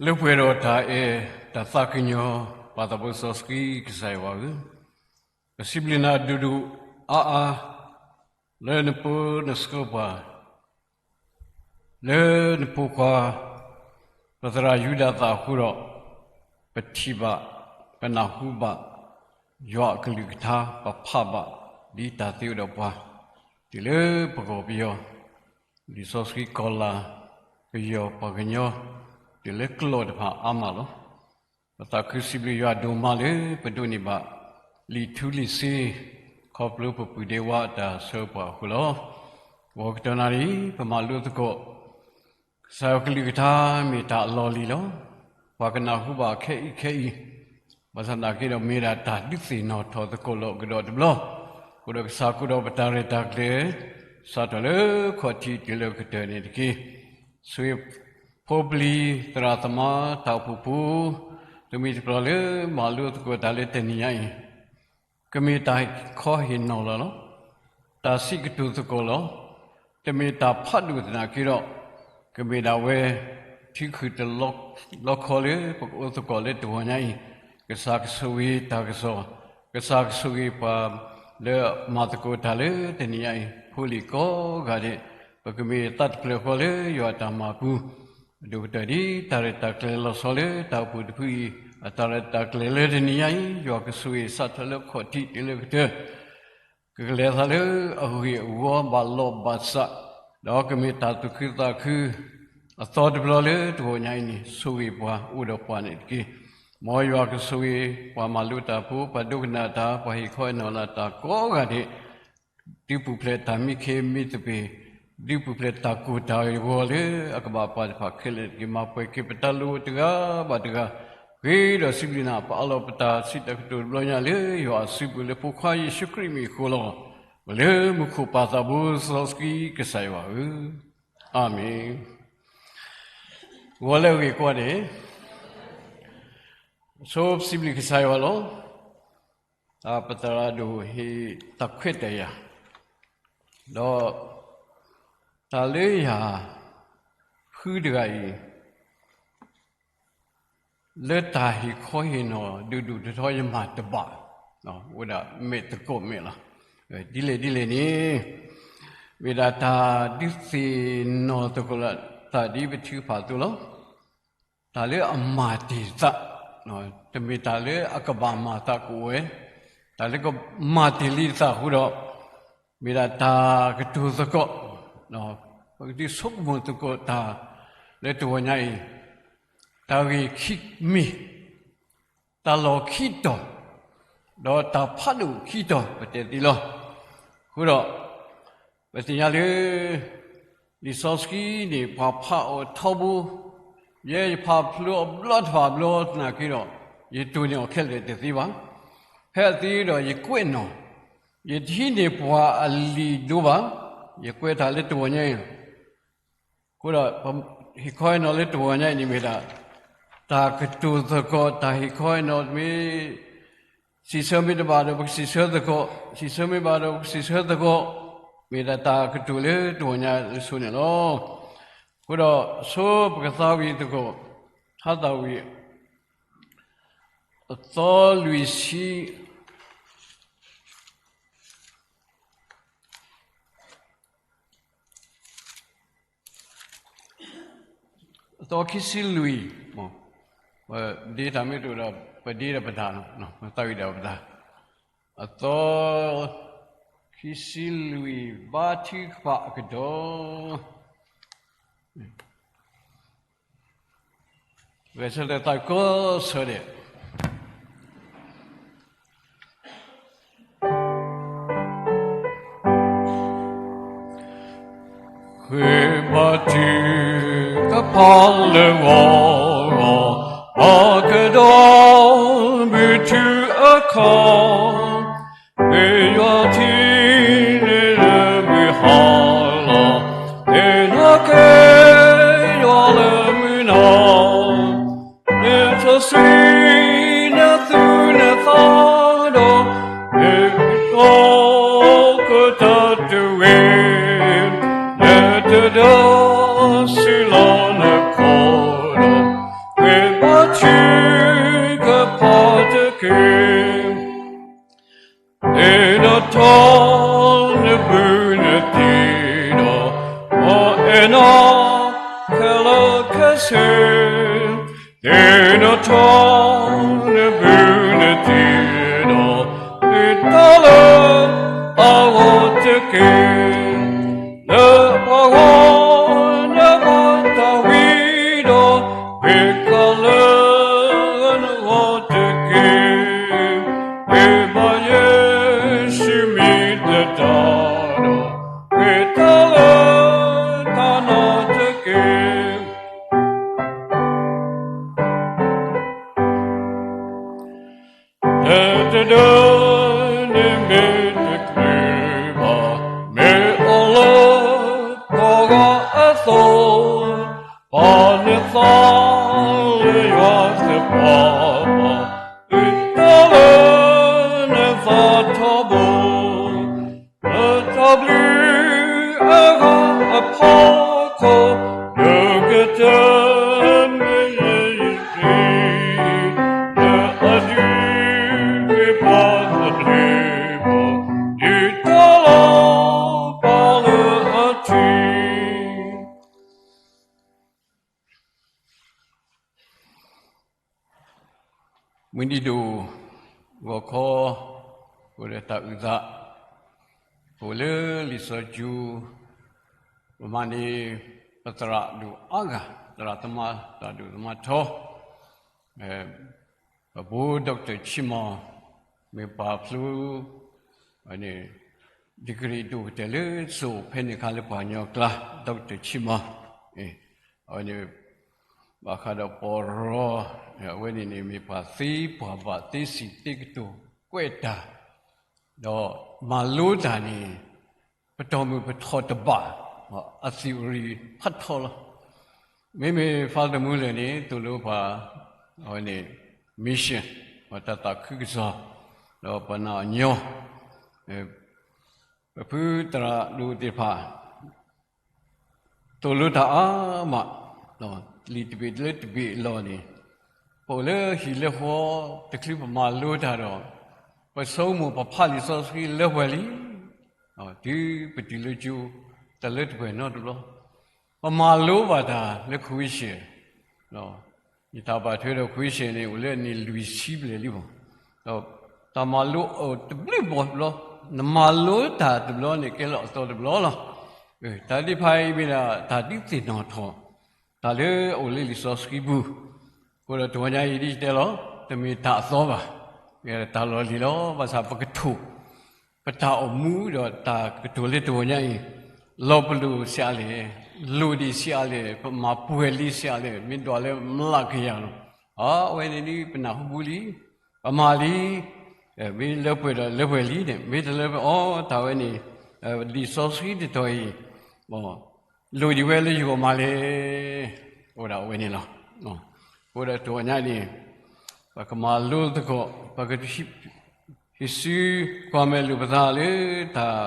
လၢပှဲၤဒီးတၢ်အဲၣ်တၢ်သးကညီၤ ပၢ်သးဘိစီဆှံကစၢ်ယွၤဧၢ, ပစံးဘျုးနၤဒိၣ်ဒိၣ်အါအါ လၢနဖိနဆှၢပှၤ လၢနဖိခွါ ပသရၣ်ယူဒၤသၣ်အဃိဒီး ပထံၣ်ဘၣ် ပနၢ်ဟူဘၣ် ယွၤအကလုၢ်ကထါ ပဖးဘၣ် ဒ်တၢ်သ့အိၣ်ဒီးပှၤ တုၤလၢပဂီၢ်ပယီၤ လံာ်စီဆှံကီၤလၤ ပယီၤပှၤကညီ တုၤလၢကျိာ်တဖၣ်အါမးလီၤ. ပသးခုစံးဘျုးယွၤဒိၣ်မးလၢ ပဒိးန့ၢ်ဘၣ် လံာ်ထူလံာ်စ့ ခီဖျိပပုၢ်ဒ့ဝါအတၢ်ဆှၢပှၤအဃိလီၤ. ဂီၤကတၢၢ်နၣ်ရံၣ် ပမၤလိသကိး ကစၢ်ယွၤကလုၢ်ကထါမ့ၢ်တၢ်အလီၢ်လံၤလီၤ. ပှၤကနၢ်ဟူဘၣ်ခဲအံၤခဲအံၤ, ဘၣ်ဆၣ်သနာ်က့ဒီးမ့ၢ်ဒၣ်တၢ်ဒုးသ့ၣ်နီၣ်ထီၣ်သကိးလီၤကဒီးတဘျီ, အဃိဒီးကစၢ်ကအိၣ်ဒီးပတၢ်ရဲၣ်တၢ်ကျဲၤ စးထီၣ်လၢခီၣ်ထံးတုၤလၢကတၢၢ်န့ၣ်တက့ၢ်. ဆှၢဖိပျံၤသရၣ်သမါတၢ်အိၣ်ဖှိၣ်ဖိ သုမ့ၢ်တပျီလၢမၤလိသကိးတၢ်လၢတနံၤညါအံၤ ကမ့ၢ်တၢ်ဟ့ၣ်ခီဟ့ၣ်နီၤလီၤလီၤ. တၢ်စံးကတိၤသကိးလီၤ. တမ့ၢ်တၢ်ဖးဒိၣ်သနာ်က့ဒီး ကမ့ၢ်ဒၣ်ဝဲ ထံခုၣ်တလီခီလၢပကအိၣ်သကိးလၢတဂီၤညါအံၤ, ကစၢ်ကဆိၣ်ဂ့ၤတၢ်ကစီၣ်, ကစၢ်ကဆိၣ်ဂ့ၤပှၤလၢမၤသကိးတၢ်လၢတနံၤညါအံၤ ဖိလံၤကိးဂၤဒဲး, ပကမ့ၢ်သးတဖျၢၣ်ဃီလၢယွၤအတၢ်မၤပူၤ ဒိၣ်ကတၢၢ်ဒ်တၢ်ရဲၣ်တၢ်ကျဲၤလီၤဆီလၢတၢ်အိၣ်ဖှိၣ်တဖုအံၤ အတၢ်ရဲၣ်တၢ်ကျဲၤလၢတနံၤညါအံၤ ယွၤကဆိၣ်ဂ့ၤစးထီၣ်လၢခီၣ်ထံးတုၤလၢကတၢၢ်, ကကလဲၤသးလၢအဂ့ၢ်အဝီဘၣ်လီၢ်ဘၣ်စး, ဒီးကမ့ၢ်တၢ်သူၣ်ခုသးခု အသီတဘျီလၢတဂီၤညါအံၤန့ၣ် ဆိၣ်ဂ့ၤပှၤအိၣ်ဒီးပှၤန့ၣ်တက့ၢ်. မ်ယွၤကဆိၣ်ဂ့ၤပှၤမၤလိတၢ်ဖိ ပှၤဒိကနၣ်တၢ် ပှၤဟ့ၣ်ခီဟ့ၣ်နီၤလၢတၢ်ကိးဂၤဒဲး ဒုးပူၤဖျဲးတၢ်မံခ့မံသပ့ၤ, ဒုးပူၤဖျဲးတၢ်ကိၢ်တၢ်ဂီၤလၢအကဘၣ်ပှၤတဖၣ်ခဲလၢာ်တက့ၢ်. မၤပှဲၤက့ၤပတၢ်လိၤတဂၤဘၣ်တဂၤ, ဂ့ၤဒီးစံးဘျုးနၤ ပအးလီၤပတၢ်စံးတၢ်ကတိၤတဘျီညါလၢယွၤအစုပူၤလၢဖိခွါယ့ၣ်ၡူးခရံာ်မံၤအဃိလီၤ. ပလၢမူခိၣ်ပၢ်သးဘိစီဆှံကစၢ်ယွၤဧၢ, အၤမ့ၣ်. ဂီၤလၢအဂ့ၤကိးဂၤဒဲး, ဆိပစံးဘျုးကစၢ်ယွၤလီၤ. ပသရၣ်ဒိၣ်ဟ့ၣ်တၢ်ခွဲးတၢ်ယာ်, ဒီးတၢ်လၢယၤ ဖုတဂၤအံၤ လၢတၢ်ဟ့ၣ်ခီဟ့ၣ်နီၤဒိၣ်ဒိၣ်ထီထီယမၤတဘၣ်, အိၣ်ဒၣ်မဲာ်သကိးမဲာ်လီၤ. ဒ်လဲၣ်ဒ်လဲၣ်န့ၣ် မ့ၢ်ဒၣ်တၢ်ဒုးသ့ၣ်နီၣ်သကိးလၢသးဒ်ပထုကဖၣ်အသိးလီၤ. တၢ်လၢအမၤတ့ၢ်သး, တမ့ၢ်တၢ်လၢအကဘၣ်မၤသးကအိၣ်ဝဲ, တၢ်လၢကမၤတ့ၢ်လံသးအဃိဒီး မ့ၢ်ဒၣ်တၢ်ကတိၤသကိး, ပကဒုးဆိကမိၣ်သကိးတၢ်လၢတဂီၤညါအံၤ, တၢ်ဂ့ၢ်ခံမံၤ, တၢ်လီၢ်ခံတီၤ, ဒီးတၢ်ဖးဒိၣ်ခံတီၤ ပတဲသ့လီၤ. အဃိဒီး ပသ့ၣ်ညါလၢ လံာ်စီဆှံန့ၣ် ပှၤဖးအီၤထီဘိ, ယဲယဖးဖျိအဘျီတဖၣ်ဘျီသနာ်က့ဒီး ယတိၢ်န့ၢ်အီၤခဲလၢာ်တသ့ဘၣ်. ဖဲအသ့ဒီးယကွဲးနီၣ်, ယတဟံးန့ၢ်ပှၤအလံာ်ဒိဘၣ်, ယကွဲးတၢ်လၢတဂီၤညါအံၤ အဃိဒီး ဟ့ၣ်ခီဟ့ၣ်နီၤလၢတဂီၤညါအံၤန့ၣ်မ့ၢ်ဒၣ် တၢ်ကတိၤသကိး တၢ်ဟ့ၣ်ခီဟ့ၣ်နီၤမ့ၢ် စံးဆၢမ့ၢ်တဘၣ်ဒီး ပကစံးဆၢသကိး, စံးဆၢမ့ၢ်ဘၣ်ဒီး ပကစံးဆၢသကိး, မ့ၢ်ဒၣ်တၢ်ကတိၤလၢတဂီၤညါလၢဆိန့ၣ်လီၤ. အဃိဒီး ဆိပကသးဝံၣ်သကိး, ဟါသးဝံၣ် အသီလွံၢ်ဆံ အသီခံဆံလွံၢ်, ပဒ့တၢ်မ့ၢ်တအိၣ်ဒီး ပဒ့ဒီးပတၢ်, ပသးဝံၣ်ဒီးပတၢ်, အသီခံဆံလွံၢ် ဘါထုကဖၣ်အကတီၢ် ဂဲၤဆၢထၢၣ်သးကိးဆၢဒဲး ဃ့ဘါထုကဖၣ်လၢဂီၤဂီၤ အကဒီး မုၢ်ထူအခီၣ် မ့ၢ်ယွၤထံန့ၣ်လၢမုၢ်ဟါလီၤ, မ့ၢ်နကဲယွၤလၢမုၢ်နၤ, နစီဆှံနသူၣ်နသးဒီး နကတိၤကတၢၢ်တဝ့ၢ်, နတဒၢဆူလီၤနခီၣ်ဒီး, ဃ့ ဆၢ သ့ၣ်နီၣ်ထီၣ်နဘုနတံၢ်ဒီး မ့ၢ်တၢ်လၢအဂီၢ်တက့ၢ်. လၢပှၤဂီၢ်နဘၣ်တၢ်ဝံၤဒီး မ့ၢ်တၢ်လၢနဂီၢ်တက့ၢ်. မ့ၢ်ဘၣ်ယ့ၣ်ၡူးမံၤသတးဒီး မ့ၢ်တၢ်လၢတၢ်နီၢ်တက့ၢ်. တၢ်တဒၢန့ၣ်မ့ၢ်တချုးဘၣ်, မ့ၢ်အိၣ်လၢပှၤဂၤအသိး, ပာ်နသးလၢယွၤသပှၢ်ပှၢ်, မ့ၢ်တၢ်လၢနသးထီဘိ လၢတၢ်ဘျုးအဂၤအဖီခိၣ်, နကတၢၢ်မ့ၢ်ယယုၢ်တံၢ်, လၢအဒုးဂ့ၤပှၤသဘျ့ဘၣ်, ဒုးတၢ်လီၤပာ်လၢအထံ မုၢ်နံၤဒိၣ် ဂီၤခီ အိၣ်ဒီးတၢ်အုၣ်သး, အိၣ်လၢလံာ်စီဆှံကၠိ, ပမၤန့ၢ် ပသရၣ်ဒိၣ်အါဂၤ, သရၣ်သမါ, သရၣ်ဒိၣ်သမါထီ, ပဘိ Doctor ဆံမီၤ, မ့ၢ်ပှၤဖျိ န့ၣ် degree ဒိၣ်ကတၢၢ်လၢစိၤဖဲန့ၣ်အခါလၢပှၤကညီအကျါ, Doctor ဆံမီၤ, အဝဲန့ၣ် ဘၣ်ဃးဒီးပီၢ်ရီ, အဝဲန့ၣ်န့ၣ် မ့ၢ်ပှၤသ့ပှၤဘၣ်သ့စံးသ့ကတိၤကွဲးတၢ်, ဒီးမၤလိတၢ်န့ၣ် ပတီၢ်မုၢ်ပထီၣ်တဘၣ်, အ theory ဖးထီလီၤ. မ့မ့ၢ် Father Muller န့ၣ် သိၣ်လိပှၤ, အဝဲန့ၣ် mission, တၢ်သးခုကစီၣ်, ဒီးပနာ်အညီ ပဖုသရၣ်ဒိၣ်သ့ၣ်တဖၣ် သိၣ်လိတၢ်အါမး, လံာ်တဘ့ၣ်လၢတဘ့ၣ်အလီၢ်န့ၣ်, ပအိၣ်လၢဟံၣ်လၢဃီ တချုးပမၤလိတၢ်ဒီး, ပဆိကမိၣ်ပဖးလံာ်စီဆှံလၢပှဲၤလံ, တုၤပတုၤလၢကၠိ တၢ်လၢတပှဲၤနီတဘျီ, ပမၤလိဘၣ်တၢ်လၢ question ယတၢ်ဘၣ်ထွဲဒီး question န့ၣ် အိၣ်လၢအနံၣ်လွံၢ်ဆံဘျဲၣ်လံမး, ဒီးတၢ်မၤလိအိၣ်တဘျုးဘီတဘျီ, နမၤလိတၢ်တဘျီန့ၣ် ကဲလီၤအသီတဘျီလီၤ. တၢ်သ့ၣ်တဖၣ်အံၤမ့ၢ်ဒၣ်တၢ်ဒုးသ့ၣ်နီၣ်ထီၣ် တၢ်လၢအအိၣ်လၢလံာ်စီဆှံပူၤ, အဃိဒီးတဂီၤညါအံၤဒ်ယတဲလီၤ, တမ့ၢ်တၢ်အသီဘၣ်, တၢ်လီၢ်လံၤလီၤ. ဘၣ်ဆၣ်ပကထိၣ် ပတၢ်အိၣ်မူဒီးတၢ်ကတိၤလၢတဂီၤညါအံၤ, လီၤပလိာ်ဆံးအါလဲၣ်, လိၣ်ဒံးဆံးအါလဲၣ်, ပမၤပှဲၤလံဆံးအါလဲၣ်, မ့ၢ်ဒွးလၢမျးကယၤလီၤ. အဝဲန့ၣ်ဒ်ပနၢ်ဟူပူၤလံ, ပမၤလံ, မ့ၢ်လၢပှဲၤဒီးလၢပှဲၤလံန့ၣ်, မ့ၢ်တလၢပှဲၤအီၤ တၢ်ဝဲန့ၣ် လံာ်စီဆှံတတီၤအံၤ လိၣ်ဒံးဝဲလၢယဂီၢ်မးလဲၣ်, အိၣ်ဒၣ်အဝဲန့ၣ်လီၤ. အဃိဒီးတဂီၤညါန့ၣ် ပကမၤလိသကိး ပကဟံးစုကွၢ်မဲာ်လိာ်ပသးလၢတၢ်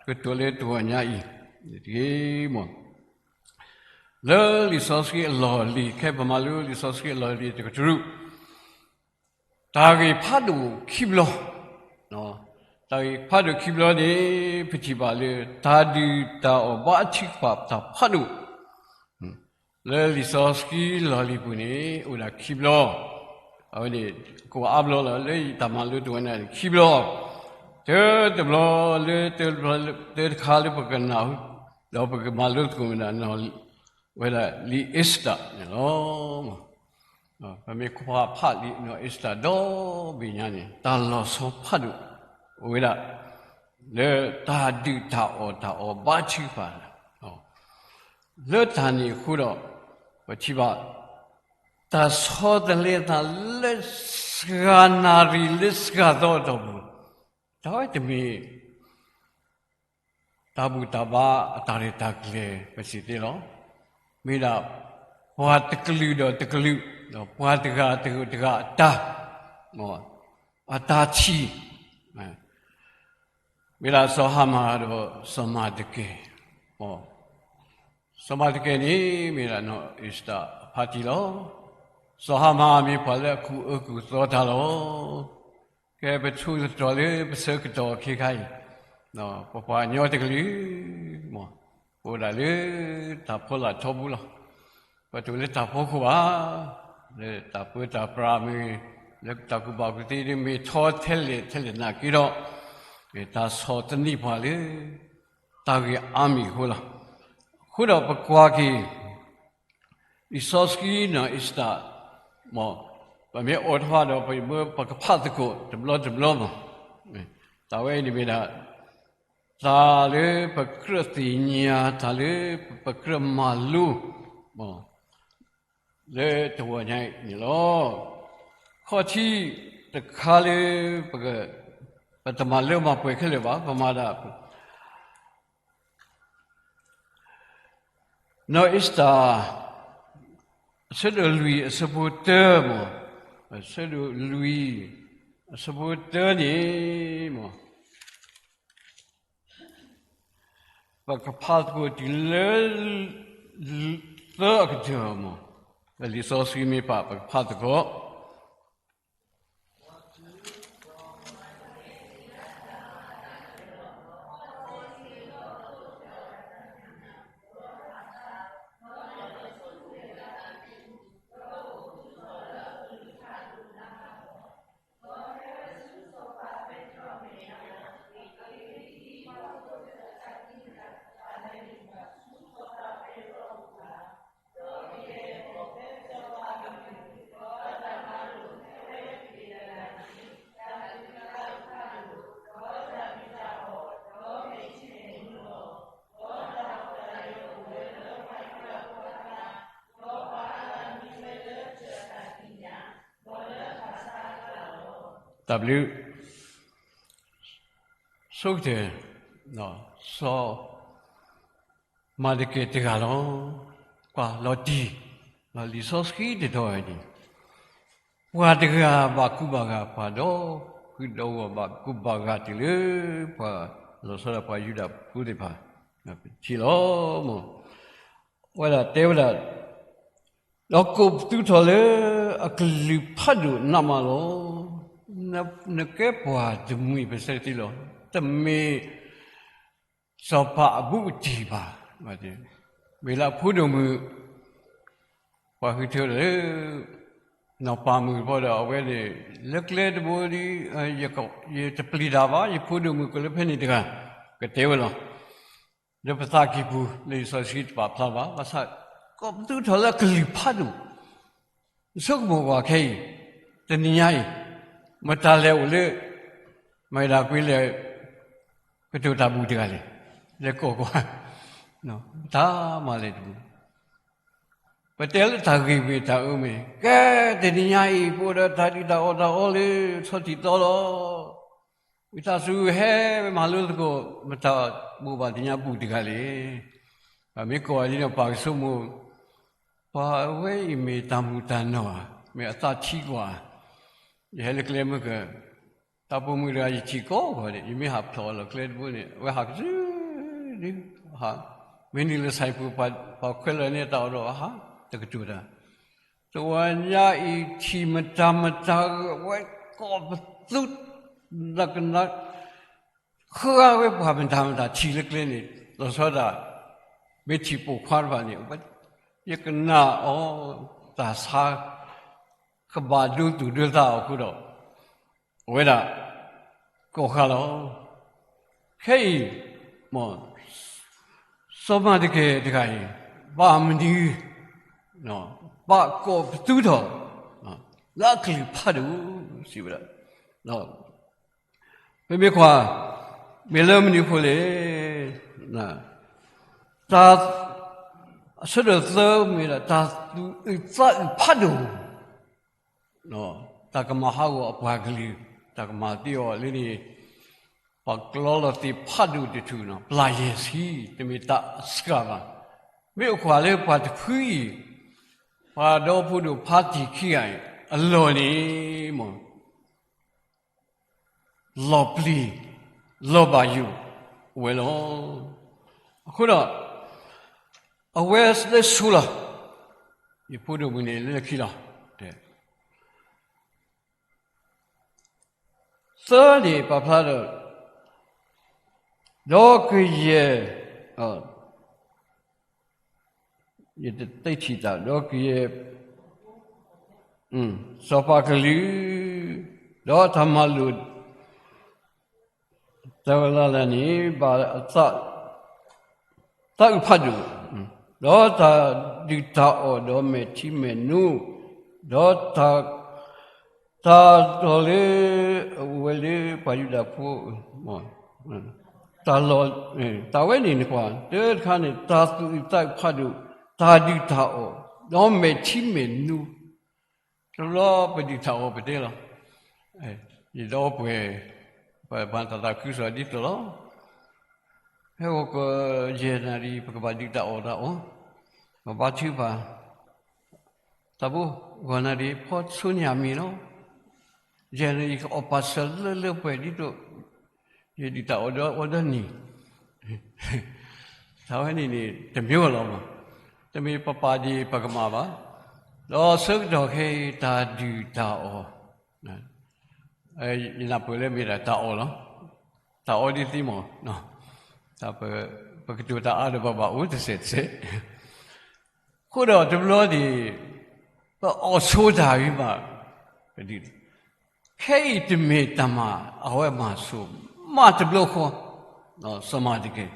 ကတိၤလၢတဂီၤညါအံၤတက့ၢ်. လၢလံာ်စီဆှံအလီၢ်လံၤ ခဲအံၤပမၤလိလံာ်စီဆှံအလီၢ်လံၤတကတြူၢ် တၢ်ဂ့ၢ်ဖးဒိၣ်ခံဘျီ, တၢ်ဂ့ၢ်ဖးဒိၣ်ခံဘျီန့ၣ် ပထံၣ်ဘၣ်လၢ တၢ်ဒုၣ်တၢ်အီၣ်ဘါထုကဖၣ်တၢ်ဖးဒိၣ် လၢလံာ်စီဆှံလီၢ်လံၤပူၤန့ၣ် အိၣ်ဒၣ်ခံဘျီ, အဝဲန့ၣ် ကိးအါဘျီလီၤ လၢတၢ်မၤလိတဝဲန့ၣ်ခံဘျီ, တၢတဘျီလၢ တၢတခါလၢပကနၢ်ဟူ ဒီးပကမၤလိသကိးမ့ၢ်ဒၣ် ဝဲဒၣ်လံာ်အ့စတၢ်န့ၣ်လီၤ. ပမ့ၢ်ကွၢ်ဖးလံာ်နီၢ်အ့စတၢ်ဒီဘ့ၣ်ညါန့ၣ် တၢ်လီၤဆီဖးဒိၣ်အိၣ်ဝဲဒၣ် လၢတၢ်ဒုၣ်တၢ်အီၣ်တၢ်အီဘါထုကဖၣ် လၢတၢ်န့ၣ်အဃိဒီး ပထံၣ်ဘၣ် တၢ်ဆီတလဲသးလၢစှၤနၣ်ရံၣ်လၢစှၤသီအတီၢ်ပူၤ, တၢ်ဝဲတမ့ၢ် တၢ်ဘူၣ်တၢ်ဘါအတၢ်ရဲၣ်တၢ်ကျဲၤပစံးသ့လီၤ. မ့ၢ်ဒၣ် ပှၤတကလုာ်ဒီးတကလုာ်, ဒီးပှၤတဂၤတဂၤအတၢ်, အတၢ်ထံၣ်, မ့ၢ်ဒၣ်စီၤဟၤမၣ်ဒီးစီၤမၤဒကဲ, စီၤမၤဒကဲန့ၣ် မ့ၢ်ဒၣ်နီၢ်အ့စတၢ်အဖါတံၢ်လီၤ. စီၤဟၤမၣ်မ့ၢ်ပှၤလၢအကူၣ်အၢကူၣ်သီတၢ်လီၤ. ကဲပဆိသတြီၤလၢပဆၢကတီၢ်ခဲခါအံၤ, ပပှၤကညီတကလုာ်, ပအိၣ်ဒၣ်လၢတၢ်ဖီလာ်ထီဘိလီၤ. ပှၤတအိၣ်လၢတၢ်ဖီခိၣ်ဘၣ်, လၢတၢ်ပၢတၢ်ပြးမ့ၢ်ဂ့ၤ, လၢတၢ်ကူၣ်ဘၣ်ကူၣ်သ့ဒ်မ့ၢ်ထီထဲလဲၣ်ထဲလဲၣ်နာ်က့ဒီး, မ့ၢ်တၢ်ဆီၣ်သနံးပှၤလၢ တၢ်ဂ့ၢ်အါမံၤအဃိလီၤ. အဃိဒီးပကွၢ်က့ၤ လံာ်စီဆှံနီၢ်အ့ၤစတၢ်, မ်ပမ့ၢ်အိၣ်ထီၣ်ဒီး ပမ့ၢ်ပကဖးသကိးတဘျီတဘျီမး, တၢ်ဝဲအံၤန့ၣ်မ့ၢ်ဒၣ် တၢ်လၢပကြၢးသ့ၣ်ညါ, တၢ်လၢပကြၢးမၤလိ, မ်လၢတဂီၤညါအံၤန့ၣ်လီၤ. ခီၣ်ထံးတခါလၢ ပတမၤလၢမၤပှဲၤခဲလၢာ်ဘၣ်, ပမၤဒၣ် နီၢ်အ့ၤစတၢ် အဆၢဒိၣ်လွံၢ်အဆၢဖိတၢမး, အဆၢဒိၣ်လွံၢ်အဆၢဖိတၢန့ၣ်မး, ပကဖးသကိးတုၤလၢ သၢအကတၢၢ်မး, လံာ်စီဆှံမ့ၢ်ပာ် ပကဖးသကိး တၢ်ဘျုး, ဆိကတၢၢ်, စီၤ မၤဒကဲတဂၤလီၤ. ကွၢ်လီၤတံၢ်, လံာ်စီဆှံတတီၤန့ၣ်, ပှၤတဂၤဘၣ်ကူဘၣ်ဂာ်, ပှၤဒီပုၢ်ဒီဝဲၢ်ဘၣ်ကူဘၣ်ဂာ်တုၤလၢ ပှၤလီၤဆီဒၣ်ပှၤယူဒၤဖိသ့ၣ်တဖၣ်, ပထံၣ်လီၤ. အဝဲဒၣ်တဲဝဲဒၣ်, ဒီးကိးပသူထီၣ်လၢအကလုၢ်ဖးဒိၣ်နးမးလီၤ. နကဲပှၤတမှံၤပစဲးတ့လီၤ, တမ့ၢ် စီၤပၤအဘူးအတံၢ်ဘၣ်, မ့ၢ်လၢအဖိဒိၣ်မုၣ်, ပှၤဃုထၢဒီးလၢ နီၢ်ပၤမုၣ်တဘျီဒီး အဝဲန့ၣ် လၢကျဲတဘိဒီး ယတပျံၤတၢ်ဘၣ်, ယဖိဒိၣ်မုၣ်ကလၢဖဲန့ၣ်တဂၤ, ကတဲဝဲလီၤ. လၢပသးကံၢ်ပူၤ လၢလံာ်စီဆှံတပာ်ဖျါဘၣ်, ဘၣ်ဆၣ် ကိးပသူထီၣ်လၢအကလုၢ်ဖးဒိၣ် ဆိကမိၣ်ကွၢ်ခဲအံၤ, တနံၤညါအံၤ, မတၤလဲၣ်အိၣ်လၢ မၤဒၣ်ကွံလဲၣ် ကတိၤတၢ်ဘူၣ်တဂၤလဲၣ်, လဲၤကိးကွၢ်, တၢ်မၤလဲၣ်တဘူၣ်, ပတဲလၢတၢ်ဂ့ၢ်မ့ၢ်တၢ်အၢမ့ၢ်, ကဲတနံၤညါအံၤ ပအိၣ်ဒီးတၢ်ဒုၣ်တၢ်အီၣ်တၢ်အီလၢ ဆီထံးသီလီၤ. ဝံသးစူၤဟဲမၤလိသကိး မတၤဘိးဘၣ်သ့ၣ်ညါဘူၣ်တဂၤလဲၣ်. ပမ့ၢ်ကိးအီၤဒ်န့ၣ် ပှၤကဆိကမိၣ်, ပှၤအဝဲအံၤမ့ၢ်တၢ်မုၢ်တၢ်နီၢ်ဧါ, မ့ၢ်အသးထံကွၢ်, ယဟဲလၢကျဲမုၢ်က, တၢ်ပိာ်မုၣ်တဂၤ ယထံၣ်ကိးဂီၤန့ၣ် ယမ့ၢ်ဟးဖျိးလီၤကျဲတဘိန့ၣ် အဝဲဟးကစုဒု, မ့ၢ်နုာ်လၢဆဲးပူၤ ပှၤခွဲးလီၤန့ၢ်တၢ်အီၣ်ဒီး အဟးတကတိၤတၢ် တဝီညါအံၤ ထံၣ်မတၤမတၤ အဝဲကိးပသူ နကနၣ် ဃၢဝဲပှၤမတၤမတၤထံၣ်လၢကျဲန့ၣ် လီၤဆီဒၣ် မ့ၢ်ထံၣ်ပိာ်ခွါတဖၣ်န့ၣ် ယကနၣ်အီၤ တၢ်ဆါ ကဘၣ်ဒိသူၣ်ဒိသးအီၤအဃိဒီး အဝဲဒၣ် ကိးဃာ်လီၤ. ခဲအံၤ မ် စီၤမၤဒကဲတဂၤအံၤ ဘၣ်မနုၤ ဘၣ်ကိးပသူထီၣ် လၢအကလုၢ်ဖးဒိၣ် စံးဝဲဒၣ်, ပမ့ၢ်ကွၢ် မ့ၢ်လၢမနုၤအဃိလဲၣ်, တၢ် အဆၢဒိၣ်သၢမ့ၢ်ဒၣ် တၢ်သူၣ်အုးသးအုးဖးဒိၣ် တၢ်ကမၤဟးဂီၤအပှၤကလုာ်, တၢ်ကမၤသံအီၤလၢန့ၣ်, ပှၤကျီလီၤသ့ၣ်ဖးဒိၣ်တထူၣ်နီၤ, ပျၢ်ယဲၢ်ဆံ, တမ့ၢ်တၢ်အစှၤဘၣ်. မ့ၢ်အိၣ်ကွၢ်လၢပှၤတဖုအံၤ, ပှၤဒီဖိဒိၣ်ဖးတံၢ်ခံဂၤအံၤ အလီၢ်န့ၣ် မ် လီၤပျံၤ လီၤဘၣ်ယိၣ်ဝဲလီၤ. အဃိဒီး အဝဲလၢဆူလီၤ, ယဖိဒိၣ်မုၣ်န့ၣ်လၢခံလီၤ. သၢန့ၣ်ပာ်ဖျါဒီး ဒီးကယဲၢ် ယတသ့ထံၣ်တၢ် ဒီးကယဲၢ် စီၤပၤကလုာ်, ဒီးတၢ်မၤလိာ် တၢ်လၢ်လၢ်န့ၣ် ဘၣ်အသး သးအုးဖးဒိၣ်, ဒီးတၢ်ဒုၣ်တၢ်အီၣ် ဒီးမဲာ်ထံမဲာ်နိ, ဒီးတၢ် တၢ်လီၢ်လၢ အဝဲလၢပှၤယူဒၤဖိ တၢ်လီၢ် တၢ်ဝဲန့ၣ်နကွၢ် တၢတခါန့ၣ် တၢ်သူၣ်အုးသးအုးဖးဒိၣ်, တၢ်ဒုၣ်တၢ်အီၣ် ဒီးမဲာ်ထံမဲာ်နိ, တဘျီပဒုၣ်တၢ်အီၣ်ပတဲလီၤ, ယဒီပုၢ်ဝဲၢ် ပှၤတၢ်သးခုကစီၣ်ဒ်သိးလီၤ, ဟဲဂီၤကီၢ်ယဲၢ်နၣ်ရံၣ် ပကဘၣ်ဒုၣ်တၢ်အီၣ်တၢ်အီ, ပဘါထုကဖၣ် တၢ်ဘိ ဂီၤနၣ်ရံၣ် ဖီဆိညၣ်မံၤလီၤ, ယဲၢ်နၣ်ရံၣ် ကအီၣ်ပာ်စၢၤလၢလၢပှဲၤဒ်သိး ယဒုၣ်တၢ်အီၣ်ဒီးအီၤဒီးနံၤ, တၢ်ဝဲန့ၣ်န့ၣ် တမ့ၢ်ဝဲလီၤမး, တမ့ၢ်ပပာ်ဒ်ပကမၣ်ဘၣ်, ဒီးဆၢကတီၢ်ခဲအံၤ တၢ်ဒုၣ်တၢ်အီၣ် ယနၢ်ပၢၢ်လၢမ့ၢ်ဒၣ်တၢ်အီၣ်လီၤ, တၢ်အီၣ်ဒ်သ့မး, ပကတိၤတၢ်အါဒီးပဘၣ်အိၣ်တစဲးတစဲး, အဃိဒီးတဘျီန့ၣ် ပအီၣ်ဆိတၢ်ဂ့ၤမး, ခဲအံၤတမ့ၢ်တၢ်မၤအဝဲမၤဆိ, မၤတဘျီဃီ, စီၤမၤဒကဲ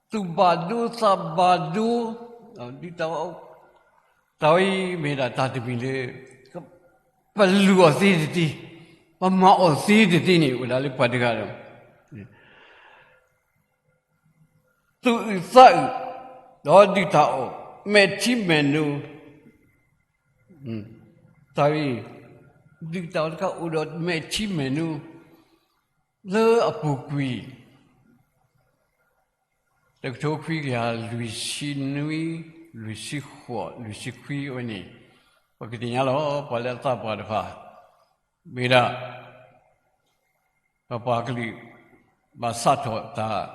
သူၣ်ဘၣ်ဒိသးဘၣ်ဒိ, ဒ်တၢ် တၢ်ဝဲအံၤမ့ၢ်ဒၣ်တၢ်တမံၤလၢ ပလူၤအီၤသ့တသ့, ပမၤအီၤသ့တသ့န့ၣ် အိၣ်ဒၣ်လၢပှၤတဂၤဒီး သူၣ်အုးသးအုး, ဒီးဒုၣ်တၢ်အီၣ်, မဲာ်ထံမဲာ်နိ, တၢ်အံၤ ဒုၣ်တၢ်အီၣ်တခါအိၣ်ဒီးမဲာ်ထံမဲာ်နိ လၢအပူၤကွံာ် တကထိခွံကယၤလွံၢ်ဆံနွံ, လွံၢ်ဆံဃိး, လွံၢ်ဆံခွံအဝဲန့ၣ်, ပကသ့ၣ်ညါလီၤ ပှၤလၢအသးပှၢ်တဖၣ်, မ့ၢ်ဒၣ် ပပှၤကလုာ် ဘၣ်စးထီၣ်တၢ်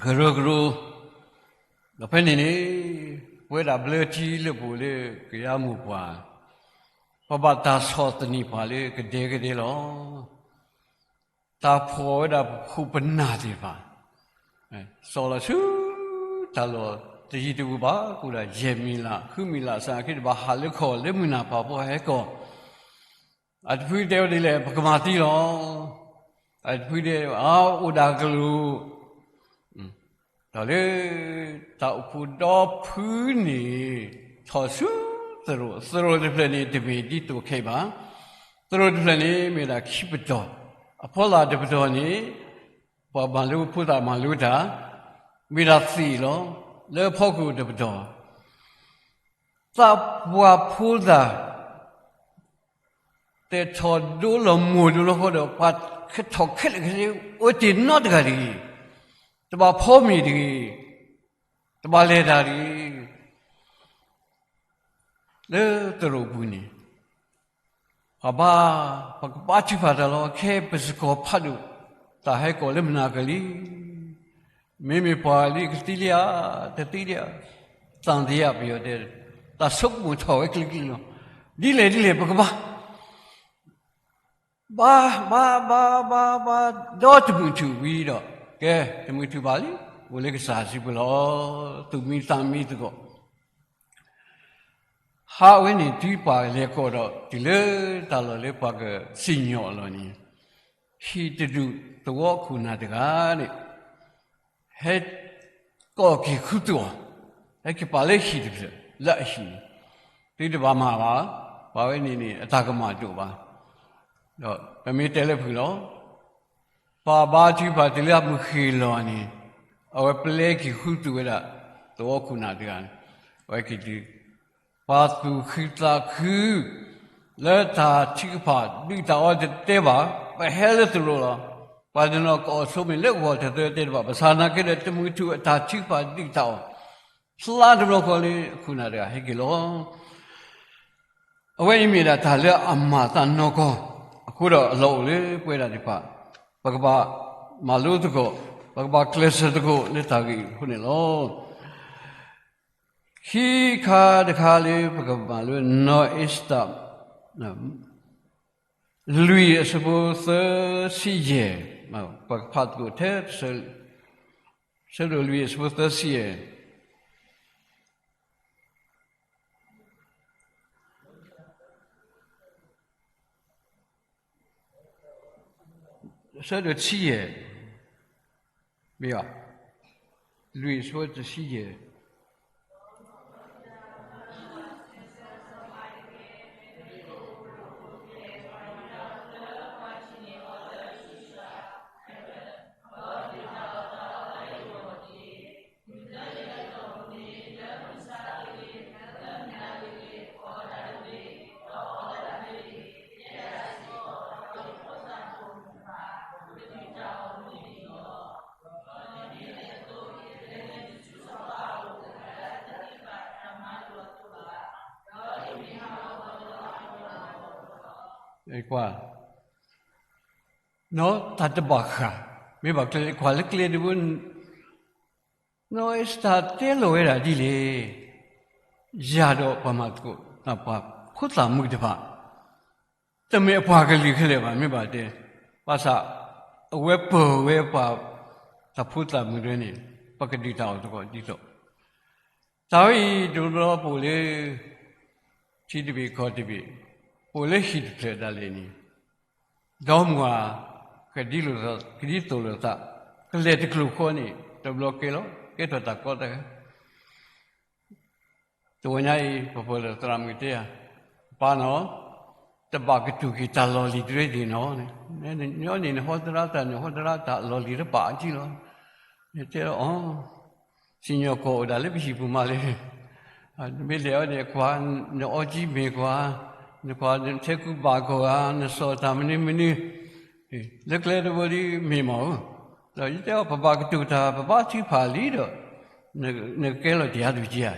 ကရၢကရိ, ဒီးဖဲန့ၣ်န့ၣ် ပဝဲဒၣ်ဘျၢထံလၢပအိၣ်လၢကယၤမိၢ်ပှၢ်, ပဘၣ်တၢ်ဆီၣ်သနံးပှၤလၢကဒဲကဒဲလီၤ. တၢ်ဖှီၣ်ဝဲဒၣ်ပခိၣ်ပနၢ်သ့ၣ်တဖၣ်, စီၣ်လီၤဆူတၢ်လီၢ်တယံၤတဘူးဘၣ်, ကအိၣ်ဒၣ်ယဲၢ်မံၤလၢ် ဃုမံၤလၢ် စးက့ တဘၣ်ဟးလၢခီၣ်လၢမုၢ်နၤဖးဖီဟဲကီၢ်, အတဖုတဲဝဲဒ်လဲၣ် ပကမၤသံလီၤ, အတဖုတဲ အအိၣ်ဒၣ်ကလူး ဒီးလၢ တၢ်အိၣ်ဖှိၣ်ဒီဖုန့ၣ် ထီၣ်ဆူသရိာ်, သရိာ်တဖျၢၣ်န့ၣ် တမ့ၢ်ဒ်သိးခဲအံၤဘၣ်. သရိာ်တဖျၢၣ်န့ၣ် မ့ၢ်ဒၣ်ခံပတီၢ်, အဖီလာ်တပတီၢ်န့ၣ် ပှၤမၤလိဖိသၣ်မၤလိတၢ်, မ့ၢ်ဒၣ်သ့ၣ်လီၤ. လၢဖီခိၣ်တပတီၢ်, သးပှၢ်ဖိသၣ် တဲထီၣ်ဒိလီၤမိၢ်ဒိလီၤဃီဒီး ပှၤကထီၣ်ခဲလၢာ်ခဲဆ့ အိၣ်တ့ၢ်နီတဂၤတဂ့ၤ, တဘၣ်ဖီမ့ၤတဂ့ၤ, တဘၣ်လဲၤတၢ်တဂ့ၤ, လၢသရိာ်ပူၤန့ၣ် ပှၤဘါ, ပကဘါထုကဖၣ်တၢ်လီၤ. ခဲအံၤပစ့ၢ်ကီးဖးဒိၣ် တၢ်ဟဲကီၢ်လၢမုၢ်နၤကလံၤ, မ့မ့ၢ်ပှၤလၢကသံလံဧါ, တသံလံဧါ, သံသယ ပယီၤတဲ, တၢ်ဆိကမိၣ်ထီၣ်ဝဲကျံၤကျံၤလီၤ. ဒ်လဲၣ်ဒ်လဲၣ် ပကဘါ ဘါ ဘါ ဘါ ဘါ ဘါ ဒီးတမုၢ်ထူၣ်ဝံၤဒီး, ကဲ, တမုၢ်ထူၣ်ဘၣ်လံ, အိၣ်လၢကစၢ်စုပူၤလီၤ. သူၣ်မံသးမံသကိး ဟးဝဲန့ၣ် တုၤပှၤလဲၤကီၢ်ဒီး တုၤလၢတၢ်လီၢ်လၢပှၤကစံၣ်ညီၣ်အလီၢ်န့ၣ်, ဟံၣ်တဒူၣ်သဝီခိၣ်နၢ်တဂၤန့ၣ် ဟဲ ကိးက့ၤဃုသူၣ်အီၤ, ဟဲက့ၤပာ်လၢဟံၣ်တဖျၢၣ် လၢအဟံၣ်န့ၣ်, သုတဘၣ်မၤဘၣ်, ပှၤဝဲန့ၣ်န့ၣ် အတၢ်ကမၣ်တအိၣ်ဘၣ်. ဒီးပမ့ၢ်တဲလၢဖုၣ်လီၤ. ပှၤဘါထုကဖၣ်တုၤလၢအမုၢ်ဃ့ၢ်လီၤန့ၣ်, အဝဲပျဲက့ၤဃုသူၣ်ဝဲဒၣ် သဝီခိၣ်နၢ်တဂၤန့ၣ်, အဝဲက့ၤတုၤ ပှၤသူၣ်ခုသးခု လၢတၢ်ထုကဖၣ်ဒုၣ်တၢ်အီၣ်တတဲဘၣ်, ပဟဲလၢသရိာ်လီၤ. ပှၤတနီၤကအီၣ်ဆိမ့ၢ်လၢဂီၤတသၢတဲတဘၣ်, ဘၣ်ဆၣ်သနာ်က့ဒီး တမုၢ်ထူၣ်အတၢ်ထုကဖၣ်ဒုၣ်တၢ်အီၣ် ဖျါတဘျီဃီလၢအခိၣ်နၢ်တဂၤဟဲက့ၤလီၤ. အဝဲအံၤမ့ၢ်ဒၣ်တၢ်လၢအမၤသးနီၢ်ကီၢ်, အဃိဒီးအလီၢ်အိၣ်လၢပဝဲဒၣ်သ့ၣ်တဖၣ်, ပကဘၣ်မၤလိသကိး, ပကဘၣ်ကျဲးစၢးသကိးလၢတၢ်ဂ့ၢ်အံၤအဃိန့ၣ်လီၤ. ခံခါတခါလၢပကမၤလိ နီၢ်အ့ၤစတၢၣ် လွံၢ်အဆၢဖိသၢဆံယဲၢ်, ပကဖးသကိးထဲ ဆၢဒိၣ်လွံၢ်အဆၢဖိသၢဆံယဲၢ်, ဆၢဒိၣ်တဆံယဲၢ်, မ့ၢ်, လွံၢ်ဆၢတဆံယဲၢ်. ကွၢ်, နီၢ်တၢ်တဘၣ်ဃး, မ့ၢ်ဘၣ်ကျဲ ကွၢ်လၢကျဲတဘိ နီၢ်အ့ၤစတၢၤတဲလီၤဝဲဒၣ်ဒ်လဲၣ်, ယၤဒီးပှၤမၤသကိး ပှၤဖိသၣ်မုၣ်တဖၣ်, တမ့ၢ်အပှၤကလုာ်ခဲလၢာ်ဘၣ် မ့ၢ်ဘၣ်တဲ, ဘၣ်ဆၣ် အဝဲပၢၤဝဲပှၤ တၢ်ဖိသၣ်မုၣ်တဖၣ်န့ၣ် ပကဒုးတၢ်အီၣ်သကိးဒ်သိး, တၢ်ဝဲအံၤ တဘျီပအိၣ်လၢ ထံတဘ့ၣ်ကီၢ်တဘ့ၣ်, ပအိၣ်လၢဟံၣ်တဖျၢၣ်ဒၣ်လဲာ်န့ၣ်, ဒီမါဝၤ ကဒ်သိးလိာ်သး, ကလဲၤတကျိၤဃီန့ၣ် တဘျီကဲလီၤ ကဲထီၣ်တၢ်ကီတၢ်ခဲ တဝီညါအံၤ ပပၢၤလၢသရၣ်မုၣ်တဲယၤ, ပၢ်နီၢ်, တဘၣ်ကတိၤက့ၤတၢ်လီၢ်လံၤတရၢဒၣ်နီၢ်, နညီန့ၣ် နဟီသရၣ်တၢ် နဟီသရၣ်တၢ်လီၢ်လံၤတပာ်အထံလီၤ, နတဲလီၤအီၤ, စံၣ်ညီၣ်ကွီၢ်အိၣ်ဒၣ်လၢပဟံၣ်ပူၤမးလၢ နမ့ၢ်လဲၤအီၤန့ၣ်ကွၢ်, နအီကံမ့ၢ်ကွၢ်, နကွၢ်နထဲကူဘၣ်ကီၢ်ဧါ, နစီၣ်တၢ်မနုၤမနုၤ, လၢကျဲတဘိဒီးမ့ၢ်မးဧၢ, ဒီးယတဲအီၤ ပဘၣ်ကတိၤတၢ် ပဘၣ်ထုကဖၣ်လံဒီး, နကကဲလီၤတယၤဒုးက့ဧါ,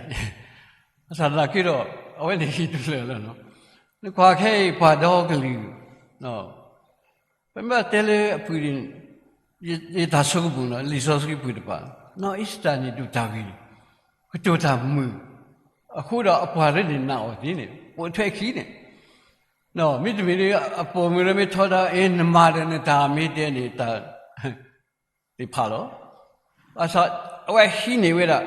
ဘၣ်ဆၣ်သနာ်က့ဒီး အဝဲန့ၣ်ဟံၣ်တဖျၢၣ်လီၤ, နကွၢ်ခဲအံၤပှၤဒီကလုာ် ပမ့ၢ်တဲလၢအပူၤန့ၣ်, ယတၢ်ဆိကမိၣ်နီၢ် လံာ်စီဆှံပူၤတဖၣ်, နီၢ်အ့ၤစတၢၤန့ၣ်ဒုးတၢ်ဂ့ၤန့ၣ်, ကတိၤတၢ်မုာ်, အဃိဒီးအပှၤရၢန့ၣ်နာ်အီၤသ့န့ၣ် ပိာ်ထွဲခံန့ၣ်, မ့တမ့ၢ်ဒီး အပိာ်မုၣ်ရၢမ့ၢ်ထီဒါ အ့ နမၤဒီးနတၢ်မ့ၢ်တဲန့ၣ် တၢ်သ့ၣ်ဖးလီၤ, ဘၣ်ဆၣ် အဝဲဟံးန့ၢ်ဝဲဒၣ်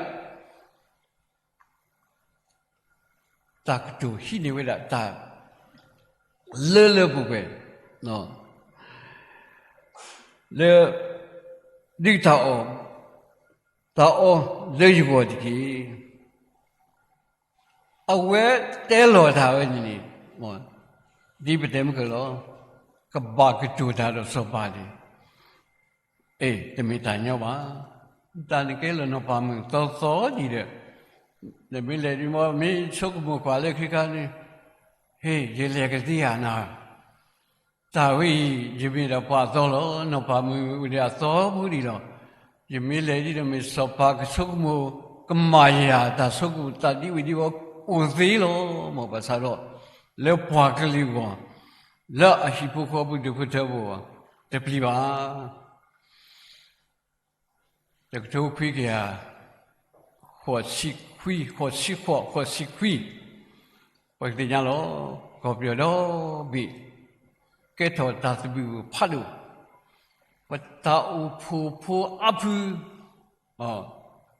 တၢ်ကတိၤဟံးန့ၢ်ဝဲဒၣ်တၢ် လၢလၢပှဲၤပှဲၤ, လၢ ဒုၣ်တၢ်အီၣ် တၢ်အီၣ်လၢယဂီၢ်တက့ၢ်. အဝဲတဲလီၤတၢ်ဝဲန့ၣ်န့ၣ်, ဒ်ပတဲမုၢ်ကလီၤ, ကဘၣ်ကတိၤတၢ်ဒီးစီၤပၤန့ၣ် အ့ တမ့ၢ်တၢ်ညီဘၣ်. တၢ်နကဲလၢနီၢ်ပၤမုၣ်သီသီဒံးဒီး, နမ့ၢ်လဲၤဒ်မ့ၢ် မ့ၢ်ဆိကမိၣ်ကွၢ်လၢခံခါန့ၣ်, ဟ့ၣ် ယလဲၤကသ့ဧါနၤ, တၢ်ဝဲအံၤ ယမ့ၢ်ဒၣ်ပှၤအသီလီၤ. နီၢ်ပၤမုၣ်ဝဲဒၣ်အသီဖိဒံးလီၤ. ယမ့ၢ်လဲၤဒ်ဒီးမ့ၢ်စီၤပၤကဆိကမိၣ် ကမၤယၤတၢ်ဆိကမိၣ်တၢ်ဒ်ဝဲဒ်ဝဲအိၣ်သ့လီၤ. မ်ဘၣ်ဆၣ်ဒီး လၢပှၤကလုာ်အဂီၢ် လၢအဟံၣ်ဖိဃီဖိဒူၣ်ဖိထၢဖိအဂီၢ် တပျံၤဘၣ်. တကထိခွံကယၤ ဃိးဆံခွံ, ဃိးဆံဃိး, ဃိးဆံခွံ, ပကသ့ၣ်ညါလီၤ. ကီၢ်ပယီၤဒီဘ့ၣ် ကဲထီၣ်တၢ်သဘံၣ်ဖးဒိၣ်, ပတၢ်အိၣ်ဖှိၣ်ဖိအါဖု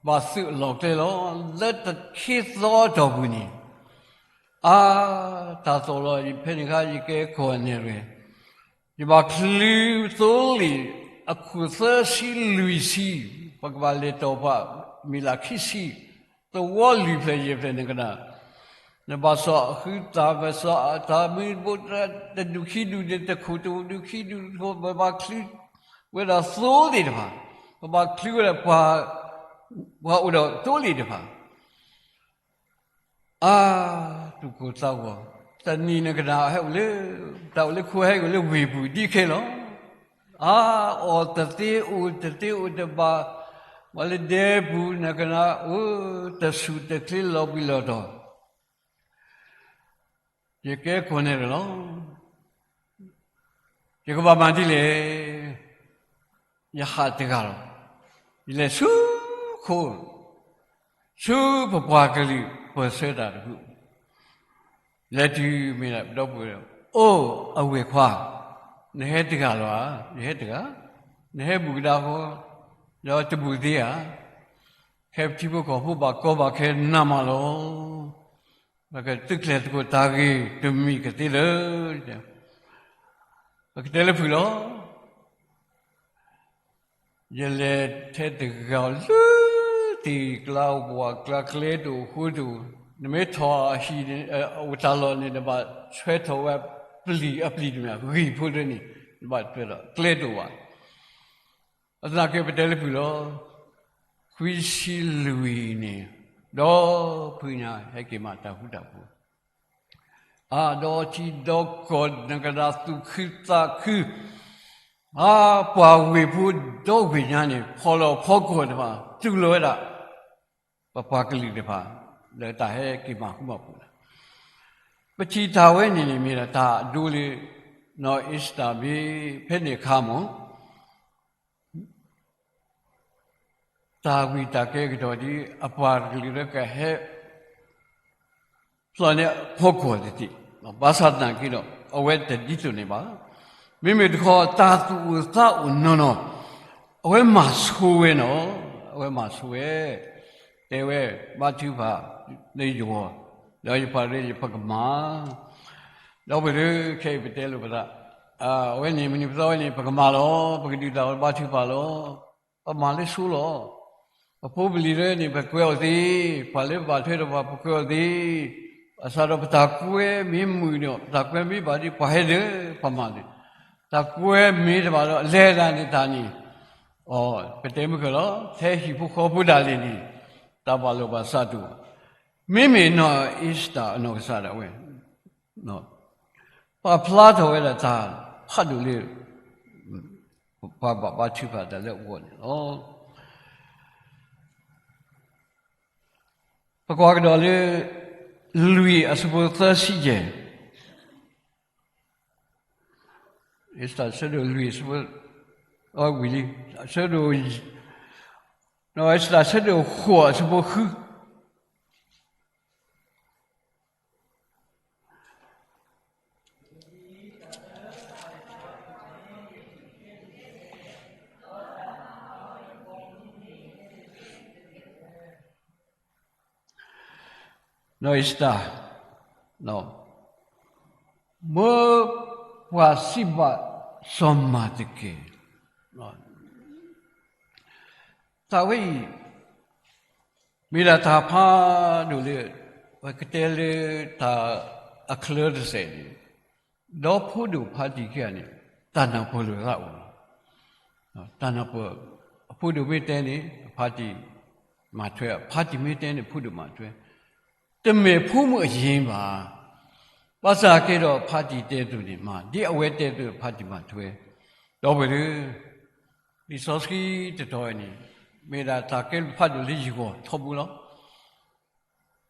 ဘၣ်သုးအလီၢ်ကျဲလီၤ. လၢတခ့သီအတီၢ်ပူၤန့ၣ်, အါ, တၢ်သီၣ်လီၤ ဖဲန့ၣ်အခါ ယကဲကီၢ်နဲၣ်ရွဲၣ်, ယဘၣ်ချုးသိလ့ၣ်အခိၣ်သၢဆံလွံၢ်ဆံ, ပကဘၣ်လဲၤတီၢ်ပှၤမံၤလၢ်ခံဆံ, သဝီလွံၢ်ဖျၢၣ်ယဲၢ်ဖျၢၣ်န့ၣ်ကနၣ်, နဘၣ်စီၣ်အဃုသၣ် ဘၣ်စီၣ်အတၢ်မုၢ်ဘိ တဒူၣ်ခံဒူၣ်န့ၣ် တခိၣ်တဒူၣ်ခံဒူၣ်တခိၣ် ပဘၣ်ချုးဝဲဒၣ်သိလ့ၣ်တဖၣ်, ပဘၣ်ချုးဝဲဒၣ်ပှၤ, ပှၤအိၣ်ဒီးသိလ့ၣ်တဖၣ် အါ, သူၣ်ကိၢ်သးဂီၤ, တနံၤနကနၣ်ဟဲအိၣ်လၢ, တၢ်အိၣ်လၢခိဟဲအိၣ်လၢဝ့ၢ်ပူၤဒ်ခဲလီၤ. အါ, အီၣ်တသ့အိၣ်တသ့အိၣ်တဘၣ်, ပှၤလၢဒဲပူၤနကနၣ်အိၣ်, တဆူၣ်တချ့လီၤဘှံးလီၤတီၤ ယကဲကီၢ်နဲၣ်ရွဲၣ်လီၤ. ယကဘၣ်မၤဒ်လဲၣ်. ယဟးတဂၤလီၤ. ယလဲၤဆူခိၣ်, ဆူပပှၤကလုာ်ပၢၤဆၢတၢ်တဖု, လဲၤတုၤမ့ၢ်ဒီပုၢ်ဝဲၢ်, အိၣ်အဝဲၢ်ခွါ, နဟဲတဂၤလီၤဧါ. ယဟဲတဂၤ. နဟဲဘူးကဒါဃီ, ဒီးတဘူးသ့ဧါ. ဟဲပထံဖိကီၢ်ဖိဘၣ်ကီဘၣ်ခဲနးမးလီၤ. ပကသုးကျဲၤသကိးတၢ်ဂ့ၢ်တမံၤကသ့လၢာ်, ပကတဲလၢဖုၣ်လီၤ. ယလဲၤထဲတဂၤလၢ သ့ၣ်ကျါဝၣ်ကျါကျဲဒိၣ်ဃိဒိၣ်, နမ့ၢ်ထီၣ်ဟံၣ်န့ၣ် အိၣ်တၢ်လီၢ်န့ၣ် နဘၣ်ဆွဲထီၣ်ဝဲပျံၤအပျံၤတမ့ၢ် ဂံၢ်ဖိတန့ၣ် နဘၣ်ဆွဲထီၣ်ကျဲဒိၣ်ဘၣ်. အသနာ်က့ပတဲလၢပှၤလီၤ. ခွံဆံလွံၢ်န့ၣ် ဒီဖုညါဟဲက့ၤမၤတၢ်ဃူတၢ်ဖိး, အါဒီးထံဒီကီၢ် နကဒၣ်သူၣ်ခုသးခု, အါပှၤဝ့ၢ်ဖိဒီဝ့ၢ်ညါန့ၣ် ဖီၣ်လီၤဖီကွီၢ်တဖၣ် တူၢ်လိာ်ဝဲဒၣ် ပပှၤကလုာ်တဖၣ် လၢတၢ်ဟဲက့ၤမၤဃူမၤဖိးလီၤ. ပထံၣ်တၢ်ဝဲန့ၣ်န့ၣ် မ့ၢ်ဒၣ်တၢ်အဒိလၢ နီၢ်အ့ၤစတၢ်မ့ၢ်ဖဲန့ၣ်အခါမ့ၢ် တၢ်ဝံတၢ်ကဲကဒီးဒ် အပှၤကလုာ်လၢကဟဲ ဖျီၣ်န့ၢ်အဖီကွီၢ်တထံၣ်, ဘၣ်ဆၣ်သနာ်က့ဒီး အဝဲတဒ်သိးန့ၣ်ဘၣ်. မ့မ့ၢ်တခီ တၢ်သူၣ်အိၣ်သးအိၣ်နီၢ်နီၢ် အဝဲမၤဆိဝဲနီၤ, အဝဲမၤဆိဝဲ, တဲဝဲ ဘါထုကဖၣ်လၢယဂီၢ်, ဒီးယပှၤရ့ယပကမၤ ဒီပုၢ်ဝဲၢ် ခဲအံၤပတဲလိာ်ပသး, အဝဲန့ၣ် မနုၤပသီဝဲန့ၣ် ပကမၤလီၤ, ပကဒုးတၢ်ဘါထုကဖၣ်လီၤ, ပမၤလၢဆိလီၤ. ပဖိပလံၤလၢန့ၣ် ပကွဲအီၤသ့, ပှၤလၢပဘၣ်ထွဲဒီးပှၤ ပကွဲအီၤသ့, ဘၣ်ဆၣ်ဒီးပတၢ်ကွဲမ့ၢ်မုာ်ဒီး ပတၢ်ကွဲမ့ၢ်ဘၣ်ဒီး ပှၤဟဲလၢပှၤမၤန့ၣ်, တၢ်ကွဲမ့ၢ်တဘၣ်ဒီး လဲၤဒၣ်န့ၣ်တၢ်န့ၣ်, ပတဲမုၢ်ကလီၤ, ထဲဟံၣ်ဖိဃီဖိဒၣ်လဲာ်န့ၣ် တၢ်ဘၣ်လိာ်ဘၣ်စးတအိၣ်, မ့မ့ၢ်နီၢ်အ့ၤစတၢ်အနီၢ်ကစၢ်ဒၣ်ဝဲ ပာ်ဖျါထီၣ်ဝဲဒၣ်တၢ်ဖးဒိၣ်လၢ ပှၤဘၣ်ဘါထုကဖၣ်တၢ်လၢအဂီၢ်န့ၣ်လီၤ. ပကွၢ်ကဒီးလၢ လွံၢ်အဆၢဖိသၢဆံယဲၢ်, အဆၢဒိၣ်လွံၢ်အဆၢဖိ, ဝံၤလံ, အဆၢဒိၣ်, အဆၢဒိၣ်ဃိးအဆၢဖိဃု နီၢ်အ့ၤစတၢ်, မၢပှၤစံးဘၣ်စီၤမၤဒကဲ, တၢ်ဝဲအံၤ မ့ၢ်ဒၣ်တၢ်ဖးဒိၣ်လၢ ပကတဲလၢတၢ်အချၢတစဲးန့ၣ်, ဒီးဖိဒိၣ်ဖါတံၢ်ခံဂၤန့ၣ် တၢ်နၢ်ပၢၢ်လိာ်သးအိၣ်လီၤ. တၢ်နၢ်ပၢၢ်, အဖိဒိၣ်မ့ၢ်တဲန့ၣ် အဖါတံၢ်မၤထွဲ, အဖါတံၢ်မ့ၢ်တဲန့ၣ် ဖိဒိၣ်မၤထွဲ, တမ့ၢ်ဖိမုၣ်အယ့ဘၣ်. ဘၣ်ဆၣ်က့ဒီး ဖါတံၢ်တဲအသိးန့ၣ်မၤ, ဒ်အဝဲတဲအသိး ဖါတံၢ်မၤထွဲ, ဒီပုၢ်ဝဲၢ်, လံာ်စီဆှံတတီၤန့ၣ် မ့ၢ်ဒၣ်တၢ်ကဲဘျုးဖးဒိၣ်လၢယဂီၢ်ထီဘိလီၤ.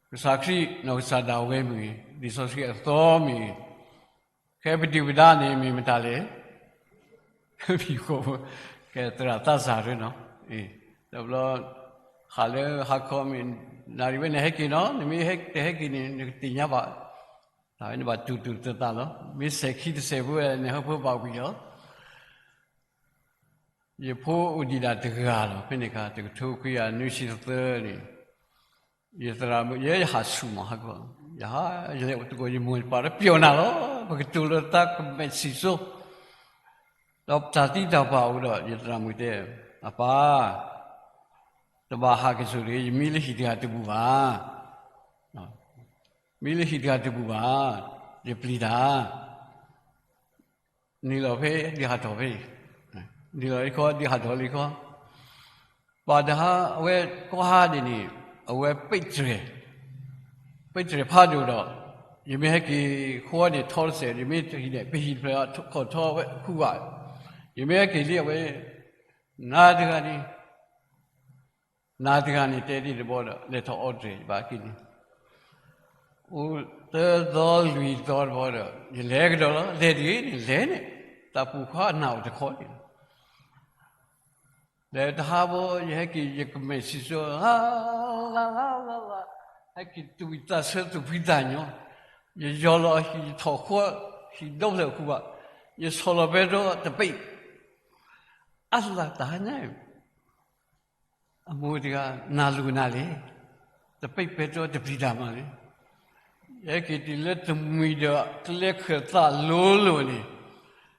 ကစၢ်ခရံာ်နီၢ်ကစၢ်ဒၣ်ဝဲမ့ၢ်ဂ့ၤ, လံာ်စီဆှံအသီမ့ၢ်ဂ့ၤ, ခဲပဒုၣ်ပဒါန့ၣ်မ့ၢ်မတၤလဲၣ်, ဖံးဃီဖိ, ကဲသရၣ်သးစၢ်ရၢနီၤ, တဘျီ, ဟးလၢဟါခီမ့ၢ်, နၣ်ရံၣ်ဝဲန့ၣ်ဟဲက့ၤနီၤ, နမ့ၢ်တဟဲက့ၤန့ၣ် နကသ့ၣ်ညါဘၣ်, တၢ်ဝဲန့ၣ်ဘၣ်တူၢ်တူၢ်သးသးလီၤ, မ့ၢ်စဲးခံတစဲးဖိဝဲန့ၣ် ဟၢဖၢဘၣ်ဝံၤလီၤ. ယဖိအိၣ်ဒံးဒၣ်တဂၤလီၤ, ဖဲန့ၣ်အခါ တကထိခွံကယၤနွံဆံသၢန့ၣ်, ယသရၣ်မုၣ်, ယဲယဟးဆူၣ်မးဟးဂီၤ, ယဟး, ယလဲၤအိၣ်သကိးယမိၢ်ယပၢ်ဒီးပျီၣ်နၤလီၤ, ပကတိၤလၢသးကမဲာ်စံၣ်စိ, ဒီးတၢ်သံတၢ်ပှၢ်အိၣ်ဒီး ယသရၣ်မုၣ်တဲ, အပၢ်, တဘၣ်ဟးက့ၤဆိးတဂ့ၤ, ယမံလၢဟံၣ်တဂၤတဘူၣ်ဘၣ်, မံလၢဟံၣ်တဂၤတဘူၣ်ဘၣ်, ယပျံၤတၢ် နုာ်လီၤဖဲဒုးဟးထီၣ်ဖဲအံၤ, နုာ်လီၤလံခီ ဒုးဟးထီၣ်လံခီ, ဘၣ်တဟါအဝဲကီၢ်ဟါဒ်န့ၣ်, အဝဲပ့းတြဲၤ, ပ့းတြဲၤဖးဒိၣ်ဒီး, ယမ့ၢ်ဟဲက့ၤဃီန့ၣ်ထီတစဲး, ယမ့ၢ်ဟံးန့ၣ် ပဟံၣ်တဖျၢၣ်ခီၣ်ထီဝဲခူၣ်ဘၣ်, ယမ့ၢ်ဟဲက့ၤလံအဝဲ, နၤတဂၤန့ၣ် နၤတဂၤန့ၣ်တဲဒ်တဘီဒီး လဲၤထီၣ်အီတြဲၤယဘၣ်က့ၤန့ၣ်, အိၣ်သၢသီလွံၢ်သီတဘီဒီး ယလဲၤကဒီးလီၤ, လဲၤတဂ့ၤန့ၣ် လဲၤန့ၣ်, တၢ်ပိာ်ခွါအနၢ်အိၣ်တခီန့ၣ်, လဲၤတဟါဘီ ယဟဲက့ၤ ယကမဲာ်စံၣ်စိ လၢလၢလၢလၢ, ဟဲက့ၤသူၣ်ဝံၣ်သးဆၢသူၣ်ဖှံသးညီ, ယယီၤလီၤဟံၣ်ထီၣ်ဃီ, ဟံၣ်ဒီဖျၢၣ်ဃူဘၣ်, ယဆီၣ်လီၤပဲတြီတပ့း, အလၢတၢ်ဟါညါ အမိၢ်တဂၤ နၤလိၣ်နၤလဲၣ်, တပ့းပဲတြီတပျံၤတၢ်မးလဲၣ်, ယဟဲက့ၤတုၤလၢတမှံၤဒီး ကျဲခၢၣ်သးလိၤလိၤန့ၣ်,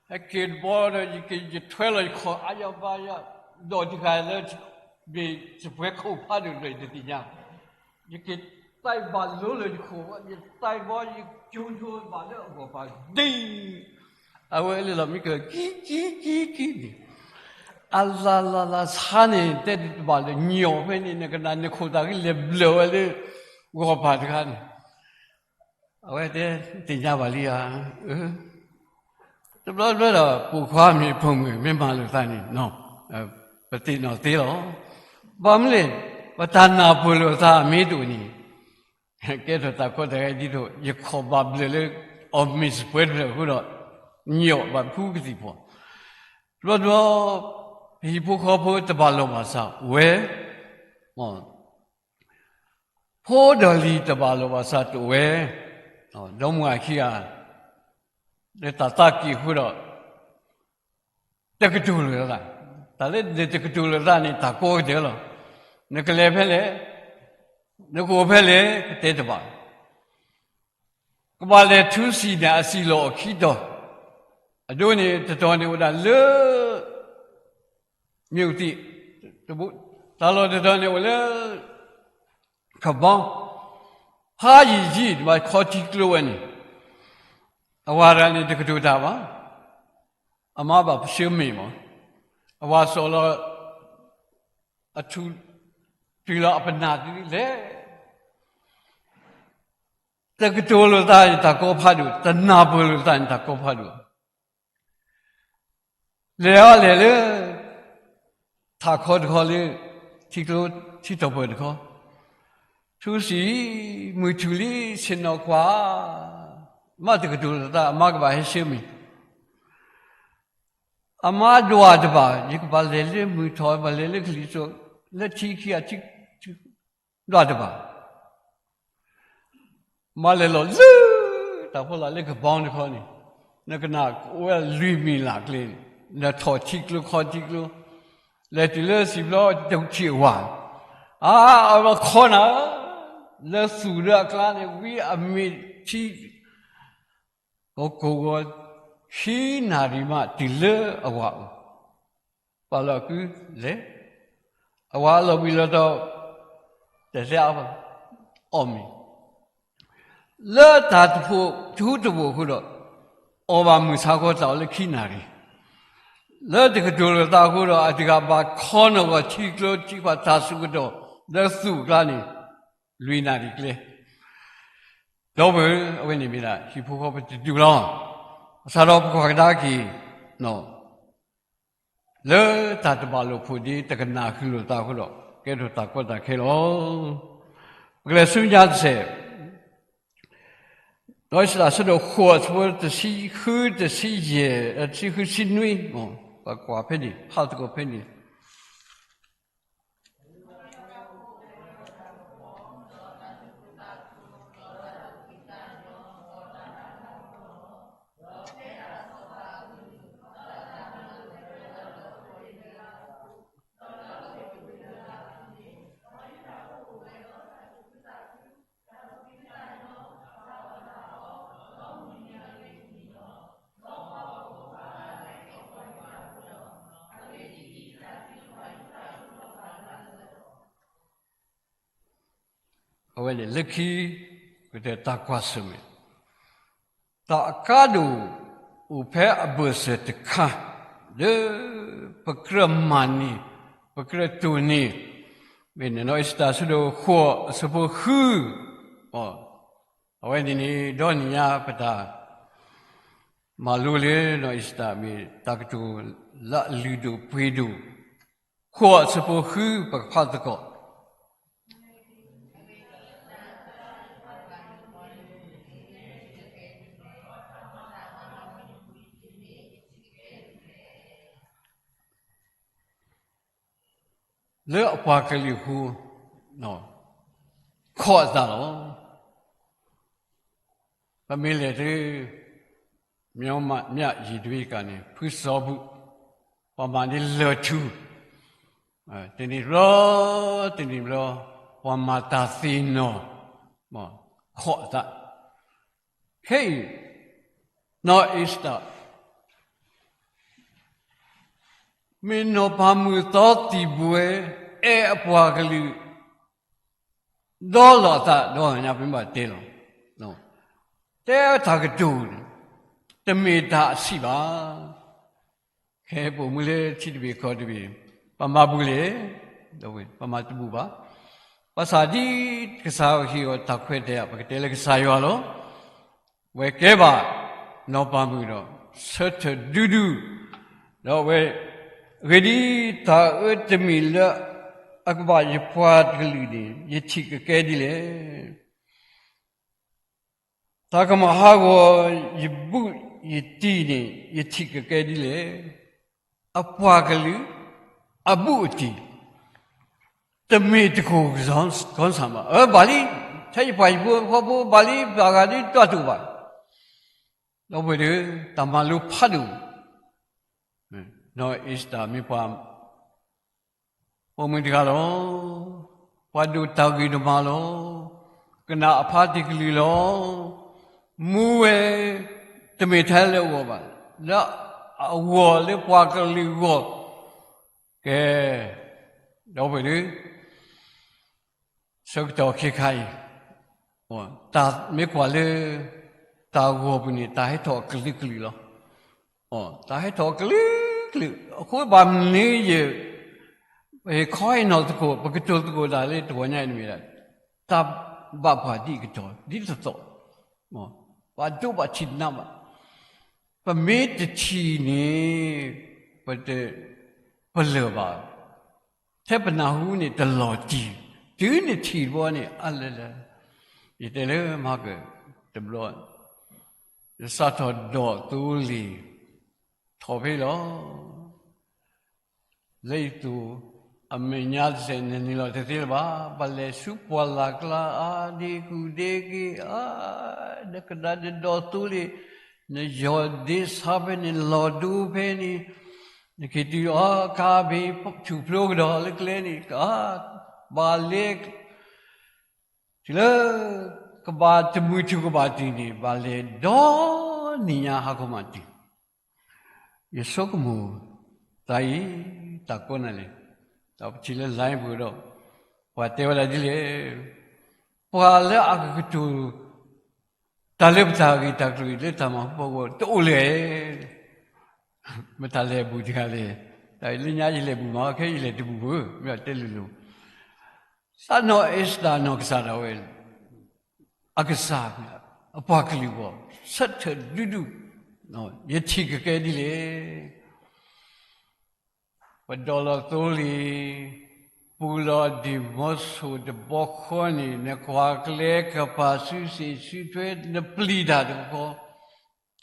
ဟဲက့ၤတဘီဒီး ယက့ၤယထွဲလီၤယခီၣ်အါယၤဘါယၤ, ဒီးတဂၤလၢ မ့ၢ်စပွဲခိၣ်ဖးဒိၣ်ဒီး ယတသ့ၣ်ညါ, ယက့ၤသးဘၣ်လိလၢယခိၣ်, ယသးဘီ ယကၠိဒိဘၣ်လၢအဂီၢ်ပၤဒ့ၣ်, အဝဲလၢလီၤမံကလၢၤ ကံကံကံကံန့ၣ်, အလၤလၤလၤဆါန့ၣ် တဲတဘၣ်လၢညိးဖဲန့ၣ် နကနၣ်နခိၣ်သးဂ့ၤလဲၤဘျၢၣ်ဝဲလၢ ဂီၢ်ပၤတခါန့ၣ် အဝဲတဲ သ့ၣ်ညါဘၣ်လံဧါ, တဘျီဘျီဒီး ပိာ်ခွါမ့ၢ်ပိာ်မုၣ်မ့ၢ်မၤလိာ်သးန့ၣ် ပသ့ၣ်နီၣ်သ့လီၤ. ဘၣ်မနုၤလဲၣ်, ပတၢ်နၢ်ပၢၢ်လိာ်သးမ့ၢ်တအိၣ်န့ၣ်, ကဲထီၣ်တၢ်ကီတၢ်ခဲဒ်သိး ယခီၣ်ဘၣ်ဘျၢၣ်လၢ အီၣ်မ့ၢ်စပွဲတဖျၢၣ်အဃိဒီး ညိးဘၣ်ဖုကသံၣ်ဖီ, တဘျီဘျီ ဟံၣ်ဖိဃီဖိတဘၣ်လိာ်ဘၣ်စးဝဲ ဖိဒီးလံၤတဘၣ်လိာ်ဘၣ်စးတအိၣ်ဝဲ, ဒီမါဝၤခံဂၤ လၢတၢ်သးကံၢ်အဃိဒီး တကတိၤလိာ်သး, တၢ်လၢနတကတိၤလိာ်သးန့ၣ် တၢ်ကီကတၢၢ်လီၤ. နကလဲၤဖဲလဲၣ်, နကအိၣ်ဖဲလဲၣ် ကတဲတဘၣ် ကဘၣ်လဲၤထူစံၣ်န့ၣ် အစံၣ်လီၤအီၤခံတီၤ, အဒိန့ၣ် တတီၤန့ၣ်အိၣ်ဒၣ်လၢ မ့ၣ်အူသံၣ်, တဘိ, တၢ်လီၢ်တတီၤန့ၣ်အိၣ်လၢ ကဘီ, ဖးယံာ်ယံာ် ဘၣ်ခီထံကျိဝဲန့ၣ်, အဝၤတဂၤန့ၣ် တကတိၤတၢ်ဘၣ်, အမါဘၣ်ပဆၢမ့ၢ်မး, အဝၤစိာ်လီၤ အထူၣ် တုၤလီၤအပနၢ်တုၤလဲၣ် တကတိၤလိာ်သးန့ၣ် တၢ်ကီဖးဒိၣ်, တနၢ်ပၢၢ်လိာ်သးန့ၣ် တၢ်ကီဖးဒိၣ်, လဲၤအီၤလဲၤလၢ ထးခီတခီလၢ ထံကျိထံတီၢ်ပၢၢ်တခီ, ထူစံၣ်, မုၢ်ထူၣ်လံ ဆ့ၣ်နီၤကွၢ်, မ့ၢ်တကတိၤလိာ်သး အမါကဘၣ်ဟဲဆၢမ့ၢ် အမါဒွးတဘၣ်, ယကဘၣ်လဲၤလၢမုၢ်ထီၣ် ဘၣ်လဲၤလၢကလံၤစိး လၢထံခံဂၤ ထံ ဒွးတဘၣ်, မါလဲၤလီၤလၢ တၢ်ဖီလာ်လၢကဘီတခီန့ၣ်, နကနၣ်ကအိၣ်ဝဲလွံၢ်မံၤလၢ်ကျဲန့ၣ်, နထီၣ်ထံကျိခီထံကျိ, လဲၤတုၤလၢစံၣ်ဘျီတထံၣ်အဝၤ, အါ အဝဲခီနၤ, လၢသူၣ်လၢအကျါန့ၣ် ဝံအမ့ၢ်ထံ ကီၢ်ကိၢ်ဂီၤ ခံနၣ်ရံၣ်မးတုၤလၢအဝၤအိၣ်, ပာ်လီၤကုလဲၤ, အဝၤအလီၤဘှံးလီၤတီၤ, တလဲအါဘၣ်, အီၣ်မ့ၤ, လၢတၢ်တဖိးတဟူတဖိးအဃိဒီး, အီၣ်ဘၣ်မုၢ်ဆါခီတၢ်အီၣ်လၢခံနၣ်ရံၣ်, လၢတကတိၤလိာ်သးအဃိဒီး အတဂၤဘၣ်ခီနီၢ်ဂီၤထံကျိထံခွါတၢ်ဆူၣ်ကတီၢ် လၢသူၣ်အကျါန့ၣ် လွံၢ်နၣ်ရံၣ်ကျဲ ဒီပုၢ်ဝဲၢ် အဝဲန့ၣ်မ့ၢ်ဒၣ် ဟံၣ်ဖိဃီဖိတဒူၣ်လီၤ. ဘၣ်ဆၣ်ဒီးပကွၢ်ကဒါက့ၤ လၢတၢ်တဘၣ်လိာ်ဖိးဒ့ တကနၣ်ဃုာ်လိာ်သးအဃိဒီး ကဲထီၣ်တၢ်ကီတၢ်ခဲလီၤ. ပကလဲၤဆူညါတစဲး, နီၢ်အ့ၤစတၢၤ အဆၢဒိၣ်ဃိး အဆၢဖိတဆံဃု တဆံယဲၢ် တဆံဃု တဆံနွံ, ပကွၢ်ဖဲန့ၣ် ဖးသကိးဖဲန့ၣ် အဝဲန့ၣ်လၢခံ ကတဲတၢ်ကွၢ်ဆၢၣ်မဲာ် တၢ်အကါဒိၣ်အိၣ်ဖဲအဘၢၣ်စၢၤတခါ လၢပကြၢးမၤန့ၢ် ပကြၢးတိၢ်န့ၢ် မ့ၢ်နီၢ်အ့ၤစတၢၤ အဆၢဒိၣ်ဃိး အဆၢဖိဃု, အဝဲန့ၣ်န့ၣ် ဒီနံၤညါပတၢ် မၤလိလၢနီၢ်အ့ၤစတၢၤ မ့ၢ်တၢ်ကတိၤလၢအလုၢ်ဒိၣ်ပှ့ၤဒိၣ်, ဃိး အဆၢဖိဃု ပကဖးသကိး လၢအပှၤကလုာ်အဃိ ခိးအသးလီၤ. ပမ့ၢ်လဲၤတုၤ မျီးမးမျးယံၤတဘ့ၣ်ကးန့ၣ် ဖုစီၤဘူၣ် ပှၤမၤန့ၢ်လၢၢ်ထူ, တနံၤဘျီ တနံၤဘျီ ပှၤမၤတၢ်သ့ၣ်နီၣ် ခိးအသး, ခဲအံၤ နီၢ်အ့ၤစတၢၤ မ့ၢ်နီၢ်ပၤမုၣ်သီသံၣ်ဘှဲ အဲၣ်အပှၤကလုာ် ဒီလီၤအသး ဒီညါပမ့ၢ်ဘၣ်တဲလီၤ, တဲတၢ်ကတိၤန့ၣ် တမ့ၢ်တၢ်အဆံးဘၣ်. ခဲအံၤပိာ်မုၣ်လၢထံတဘ့ၣ်ကီၢ်တဘ့ၣ် ပမၤဘူးလဲၣ်, ပမၤတဘူးဘၣ်. ဘၣ်ဆၣ်ဒ်ကစၢ်ယွၤဟ့ၣ်အီၤတၢ်ခွဲးတၢ်ယာ် ပကတဲလၢကစၢ်ယွၤလီၤ. ဝဲကဲဘၣ်နီၢ်ပၤမုၣ်ဒီး ဆၢထၢၣ်ဒူဒူ, ဒီးဝဲ အဂ့ၢ်ဒ်အံၤ, တၢ်အၢတမံၤလၢအကဘၣ်ယပှၤကလုာ်န့ၣ် ယထံၣ်ကကဲဒ်လဲၣ်. တၢ်ကမၤဟးဂီၤယဘူးယတံၢ်န့ၣ် ယထံၣ်ကကဲဒ်လဲၣ်. အပှၤကလုာ် အဘူးအတံၢ် တမ့ၢ်တကိၢ်ကစီၣ်ဘၣ်. အၢ ဘၣ်လံ, ထဲယပှၤဟံၣ်ဖိဃီဖိဘၣ်လံ, ပှၤဂၤဒ်တၢ်တူၢ်ဘၣ်. ဒီပုၢ်ဝဲၢ်ဒီး တၢ်မၤလိဖးဒိၣ်, နီၢ်အ့ၤစတၢ်မ့ၢ်ပှၤ ပိာ်မုၣ်တဂၤလီၤ. ပှၤဒိၣ်တၢ်ဂ့ၤတမၤလီၤ. ကနၣ်အဖါတံၢ်ကလုၢ်လီၤ. မူဝဲ တမ့ၢ်ထဲလၢအဂီၢ်ဘၣ်, လၢအဂီၢ်လၢပှၤကလုာ်အဂီၢ်, ကဲ, ဒီပုၢ်ဝဲၢ်ဒီး ဆၢကတီၢ်ခဲခါအံၤ, တၢ်မ့ၢ်ကွၢ်လၢ တၢ်ဂီၤပူၤန့ၣ် တၢ်ဟဲထီၣ်အကလုာ်ကလုာ်လီၤ. တၢ်ဟဲထီၣ်အကလုာ်ကလုာ်, အဃိဘၣ်မနုၤယ ပဟ့ၣ်ခီဟ့ၣ်နီၤသကိး ပကတိၤသကိးတၢ်လၢတဂီၤညါအံၤန့ၣ်မ့ၢ်ဒၣ် တၢ်ဘၣ်ပှၤဒ်အကတီၢ် ဒ်သိးသိး, ဘၣ်ဒိဘၣ်ထံးတနါဘၣ်. ပမ့ၢ်တထံၣ်န့ၣ် ပတပလၢၢ်ဘၣ်. ထဲပနၢ်ဟူန့ၣ်တလီၤတံၢ်, တုၤနထံၣ်တဘျီန့ၣ် အါလၢလၢ, ယတဲလၢမၤကၢၣ်တဘျီ, ယစးထီၣ်ဒိးသိလ့ၣ် ထီၣ်ဖဲလီၤ. လၢယသူၣ်အမဲာ်ညါတစဲး နနုာ်လီၤတသ့လၢၤဘၣ်. ပလဲၤဆူပှၢ်လၢ်ကျါ အါဒ့ကူၣ်ဒ့က့ၤ အါ, နကနၣ်နဒိးသိလ့ၣ်, နယီၢ်ဒ့ဆါဖဲန့ၣ် လီၤဒိဖဲန့ၣ်, နက့ၤတုၤအီၤ ကါဘ့ၣ်ထူၣ်ဖျိကဒီးလၢကျဲန့ၣ် ကါ, ဘၣ်လဲၤ တုၤလၢ ကဘၣ်တမုၢ်ထူၣ်ကဘၣ်တနံၤန့ၣ် ဘၣ်လဲၤဒီနံၤညါဟါခီမးတံၢ်, ယဆိကမိၣ် တၢ်အံၤ တၢ်ကီနၤလဲၣ်, ဒီးပထံၣ်လၢ line ပူၤဒီး ပှၤတဲဝဲဒၣ်ဒ်လဲၣ်, ပှၤလၢအကကတိၤ တၢ်လၢပတၢ်ဂ့ၢ်တၢ်ကျိၤအံၤ လၢတၢ်မၤဟူပှၤဂီၢ်တအိၣ်လဲၣ်. မတၤလဲၤဘူးတဂၤလဲၣ်, တၢ်အံၤလၢညါယလဲၤဘူးမး ခဲအံၤယလဲၤတဘူးဘၣ်, မ့ၢ်တဲလိၤလိၤ စးနီၢ်အ့ၤစတၢ်နီၢ်ကစၢ်ဒၣ်ဝဲ အကစၢ် အပှၤကလုာ်အဂီၢ် ဆၢထၢၣ်ဒူဒူ, ယထံၣ်ကကဲဒ်လဲၣ်. ပဒိးလီၤသိလ့ၣ်, ပူၤလီၤဒံၣ်မီဆိၣ်တဘီဃီန့ၣ် နကွၢ်ကျဲကပၤစုစ့ၣ်စုထွဲ နပျံၤတၢ်တကခီ,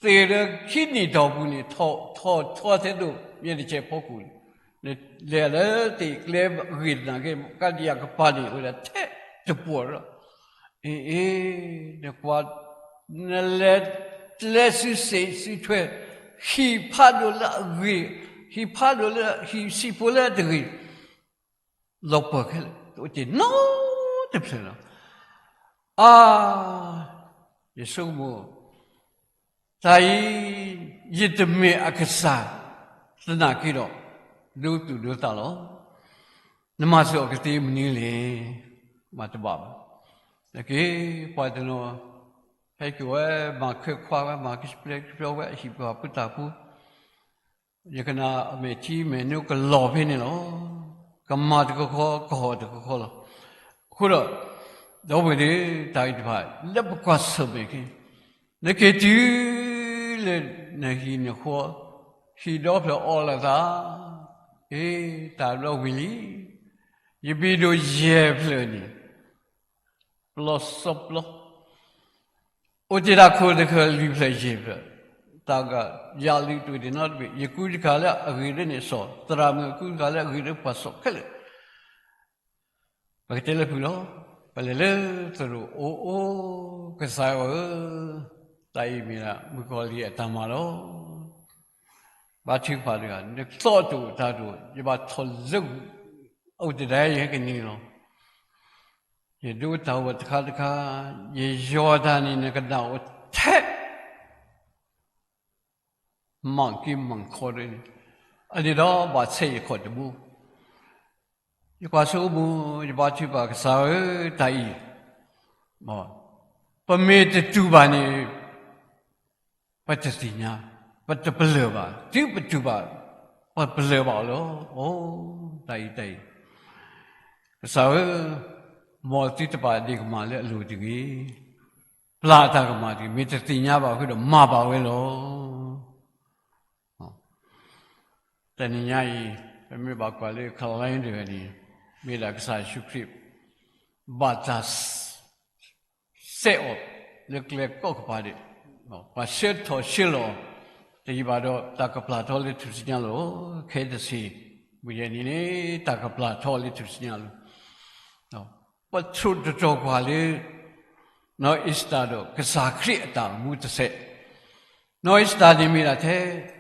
သ့ၣ်ဒီးခံနံၣ်တီၢ်ပူၤန့ၣ် ထီၣ်ထီထဲသိး မ့ၢ်တဆဲးဖီခိၣ်န့ၣ်, နလဲၤလၢသ့ၣ်ကျဲအဂ့ၢ်တနာ်က့ ကါဒံယၤကပၤန့ၣ် အိၣ်ဝဲဒၣ်ထဲတပှီၢ်ဒီး, အ့ အ့ နကွၢ် နလဲၤကျဲစုစ့ၣ်စုထွဲ, ဟံၣ်ဖးဒိၣ်လၢအဂ့ၤ, ဟံၣ်ဖးဒိၣ်လၢ ဟံၣ်ဆံးဖိလၢအတဂ့ၤ, လီၤပှီၢ်ခဲလၢာ် တအိၣ်တ့ၢ်နီတဖျၢၣ်လီၤ. အါ, ယဆိကမိၣ် တၢ်အံၤ ယတမ့ၢ်အကစၢ်သနာ်က့ဒီး ဒိသူၣ်ဒိသးလီၤ. နမၤစၢၤအီၤကသ့မနုၤလဲၣ်. မၤတဘၣ်ဘၣ်. နက့ၤ ပှၤတနီၤ ဟဲက့ၤဝဲ မၤခွဲးခွါဝဲ မၤကပျဲကပျီဝဲ အဟံၣ်ပှၤဖိတၢ်ဖိ ယကနၣ်အမဲာ်ထံမဲာ်နိကလီၤဖဲန့ၣ်လီၤ. ကမၤတကခီ ကဟီၣ်တကခီလီၤ. အဃိဒီး ဒီပုၢ်ဝဲၢ်သ့ၣ် တၢ်ဂ့ၢ်တဖၣ် လၢပကွၢ်ဆၢၣ်မဲာ်က့ၤ နက့ၤတုၤလၢနဟံၣ်နဃီ, ဟံၣ်ဒီဖျၢၣ်အီၣ်လိာ်သး, အ့ တၢ်ဘျီဝံၤလံ, ယဘံၣ်ဒိၣ်ယဲၢ်ဖျၢၣ်န့ၣ် ပျီစီပျီ အိၣ်တ့ၢ်တၢ်ခိၣ်တခၢၣ်လွံၢ်ဖျၢၣ်ယဲၢ်ဖျၢၣ်, တၢ်ဂၤယၤလုၢ်တအိၣ်တ့ၢ်နီတဘ့ၣ်, ယကူတခါလၢအဂ့ၤလၢန့ၣ်စီၤ, သရၣ်မုၣ်ကူတခါလၢအဂ့ၤလၢပှၤစီၤခဲလၢာ်, ပကတဲလၢဖုးလီၤ. ပလဲၤလၢသရိာ်အိၣ်အိၣ်, ကစၢ်ယွၤဧၢ, တၢ်အံၤမ့ၢ်ဒၣ်မုၣ်ကီၤလံၢ်အတၢ်မၤလီၤ. ဘါထုကဖၣ်တဂၤ, နသီၣ်တအိၣ်တၢ်တအိၣ်, ယဘၣ်ထီၣ်လၢ အိၣ်တဒၣ်ယဟဲကနံၤလီၤ. ယဒိတၢ်ဂီၤတခါတခါ, ယယီၤတၢ်န့ၣ် နကနၣ်အိၣ်ထဲ မၤက့ၤမၤခီဒ်န့ၣ်, အန့ၣ်ဒီးဘၣ်ဆဲးယခီၣ်တဘိ, ယကွၢ်ဆိကမိၣ် ယဘါထုကဖၣ် ကစၢ်ဧၢ, တၢ်အံၤ ပမ့ၢ်တတူၢ်ဘၣ်န့ၣ် ပတသ့ၣ်ညါ, ပတပလၢၢ်ဘၣ်, တုၤပတူၢ်ဘၣ် ပပလၢၢ်ဘၣ်အီၤလီၤ. အိ, တၢ်အံၤတၢ်အံၤ, ကစၢ်ဧၢ, မ်သုတပာ်ဒ့ၣ်ကမၣ်လၢအလိၤတဂ့ၤ, ပျၢ်အတၢ်ကမၣ်တဂ့ၤ, မ့ၢ်တသ့ၣ်ညါဘၣ်ဃုာ်ဒီး မၤဘၣ်ဝဲလီၤ. တနံၤညါအံၤ ပမ့ၢ်ဘၣ်ကွၢ်လၢ calendar န့ၣ်, မ့ၢ်ဒၣ်ကစၢ်ယ့ၣ်ၡူးခရံာ် ဘၣ်တၢ် စဲးအီၤလၢကျဲကီၢ်ကပၤဒဲး, ပှၤဆှၢထီၣ်ဆှၢလီၤ, တယံာ်ဘၣ်ဒီး တၢ်ကပျၢ်ထီၣ်လၢထူၣ်စုညါလီၤ. ခဲတဆ့ မုၢ်ယဲၢ်နံၤန့ၣ် တၢ်ကပျၢ်ထီၣ်လၢထူၣ်စုညါလီၤ. ပထိၣ်သတြီၤကွၢ်လၢ နီၢ်အ့ၤစတၢၤဒီး ကစၢ်ခရံာ်အတၢ်မူတစဲး, နီၢ်အ့ၤစတၢၤန့ၣ်မ့ၢ်ဒၣ်ထဲ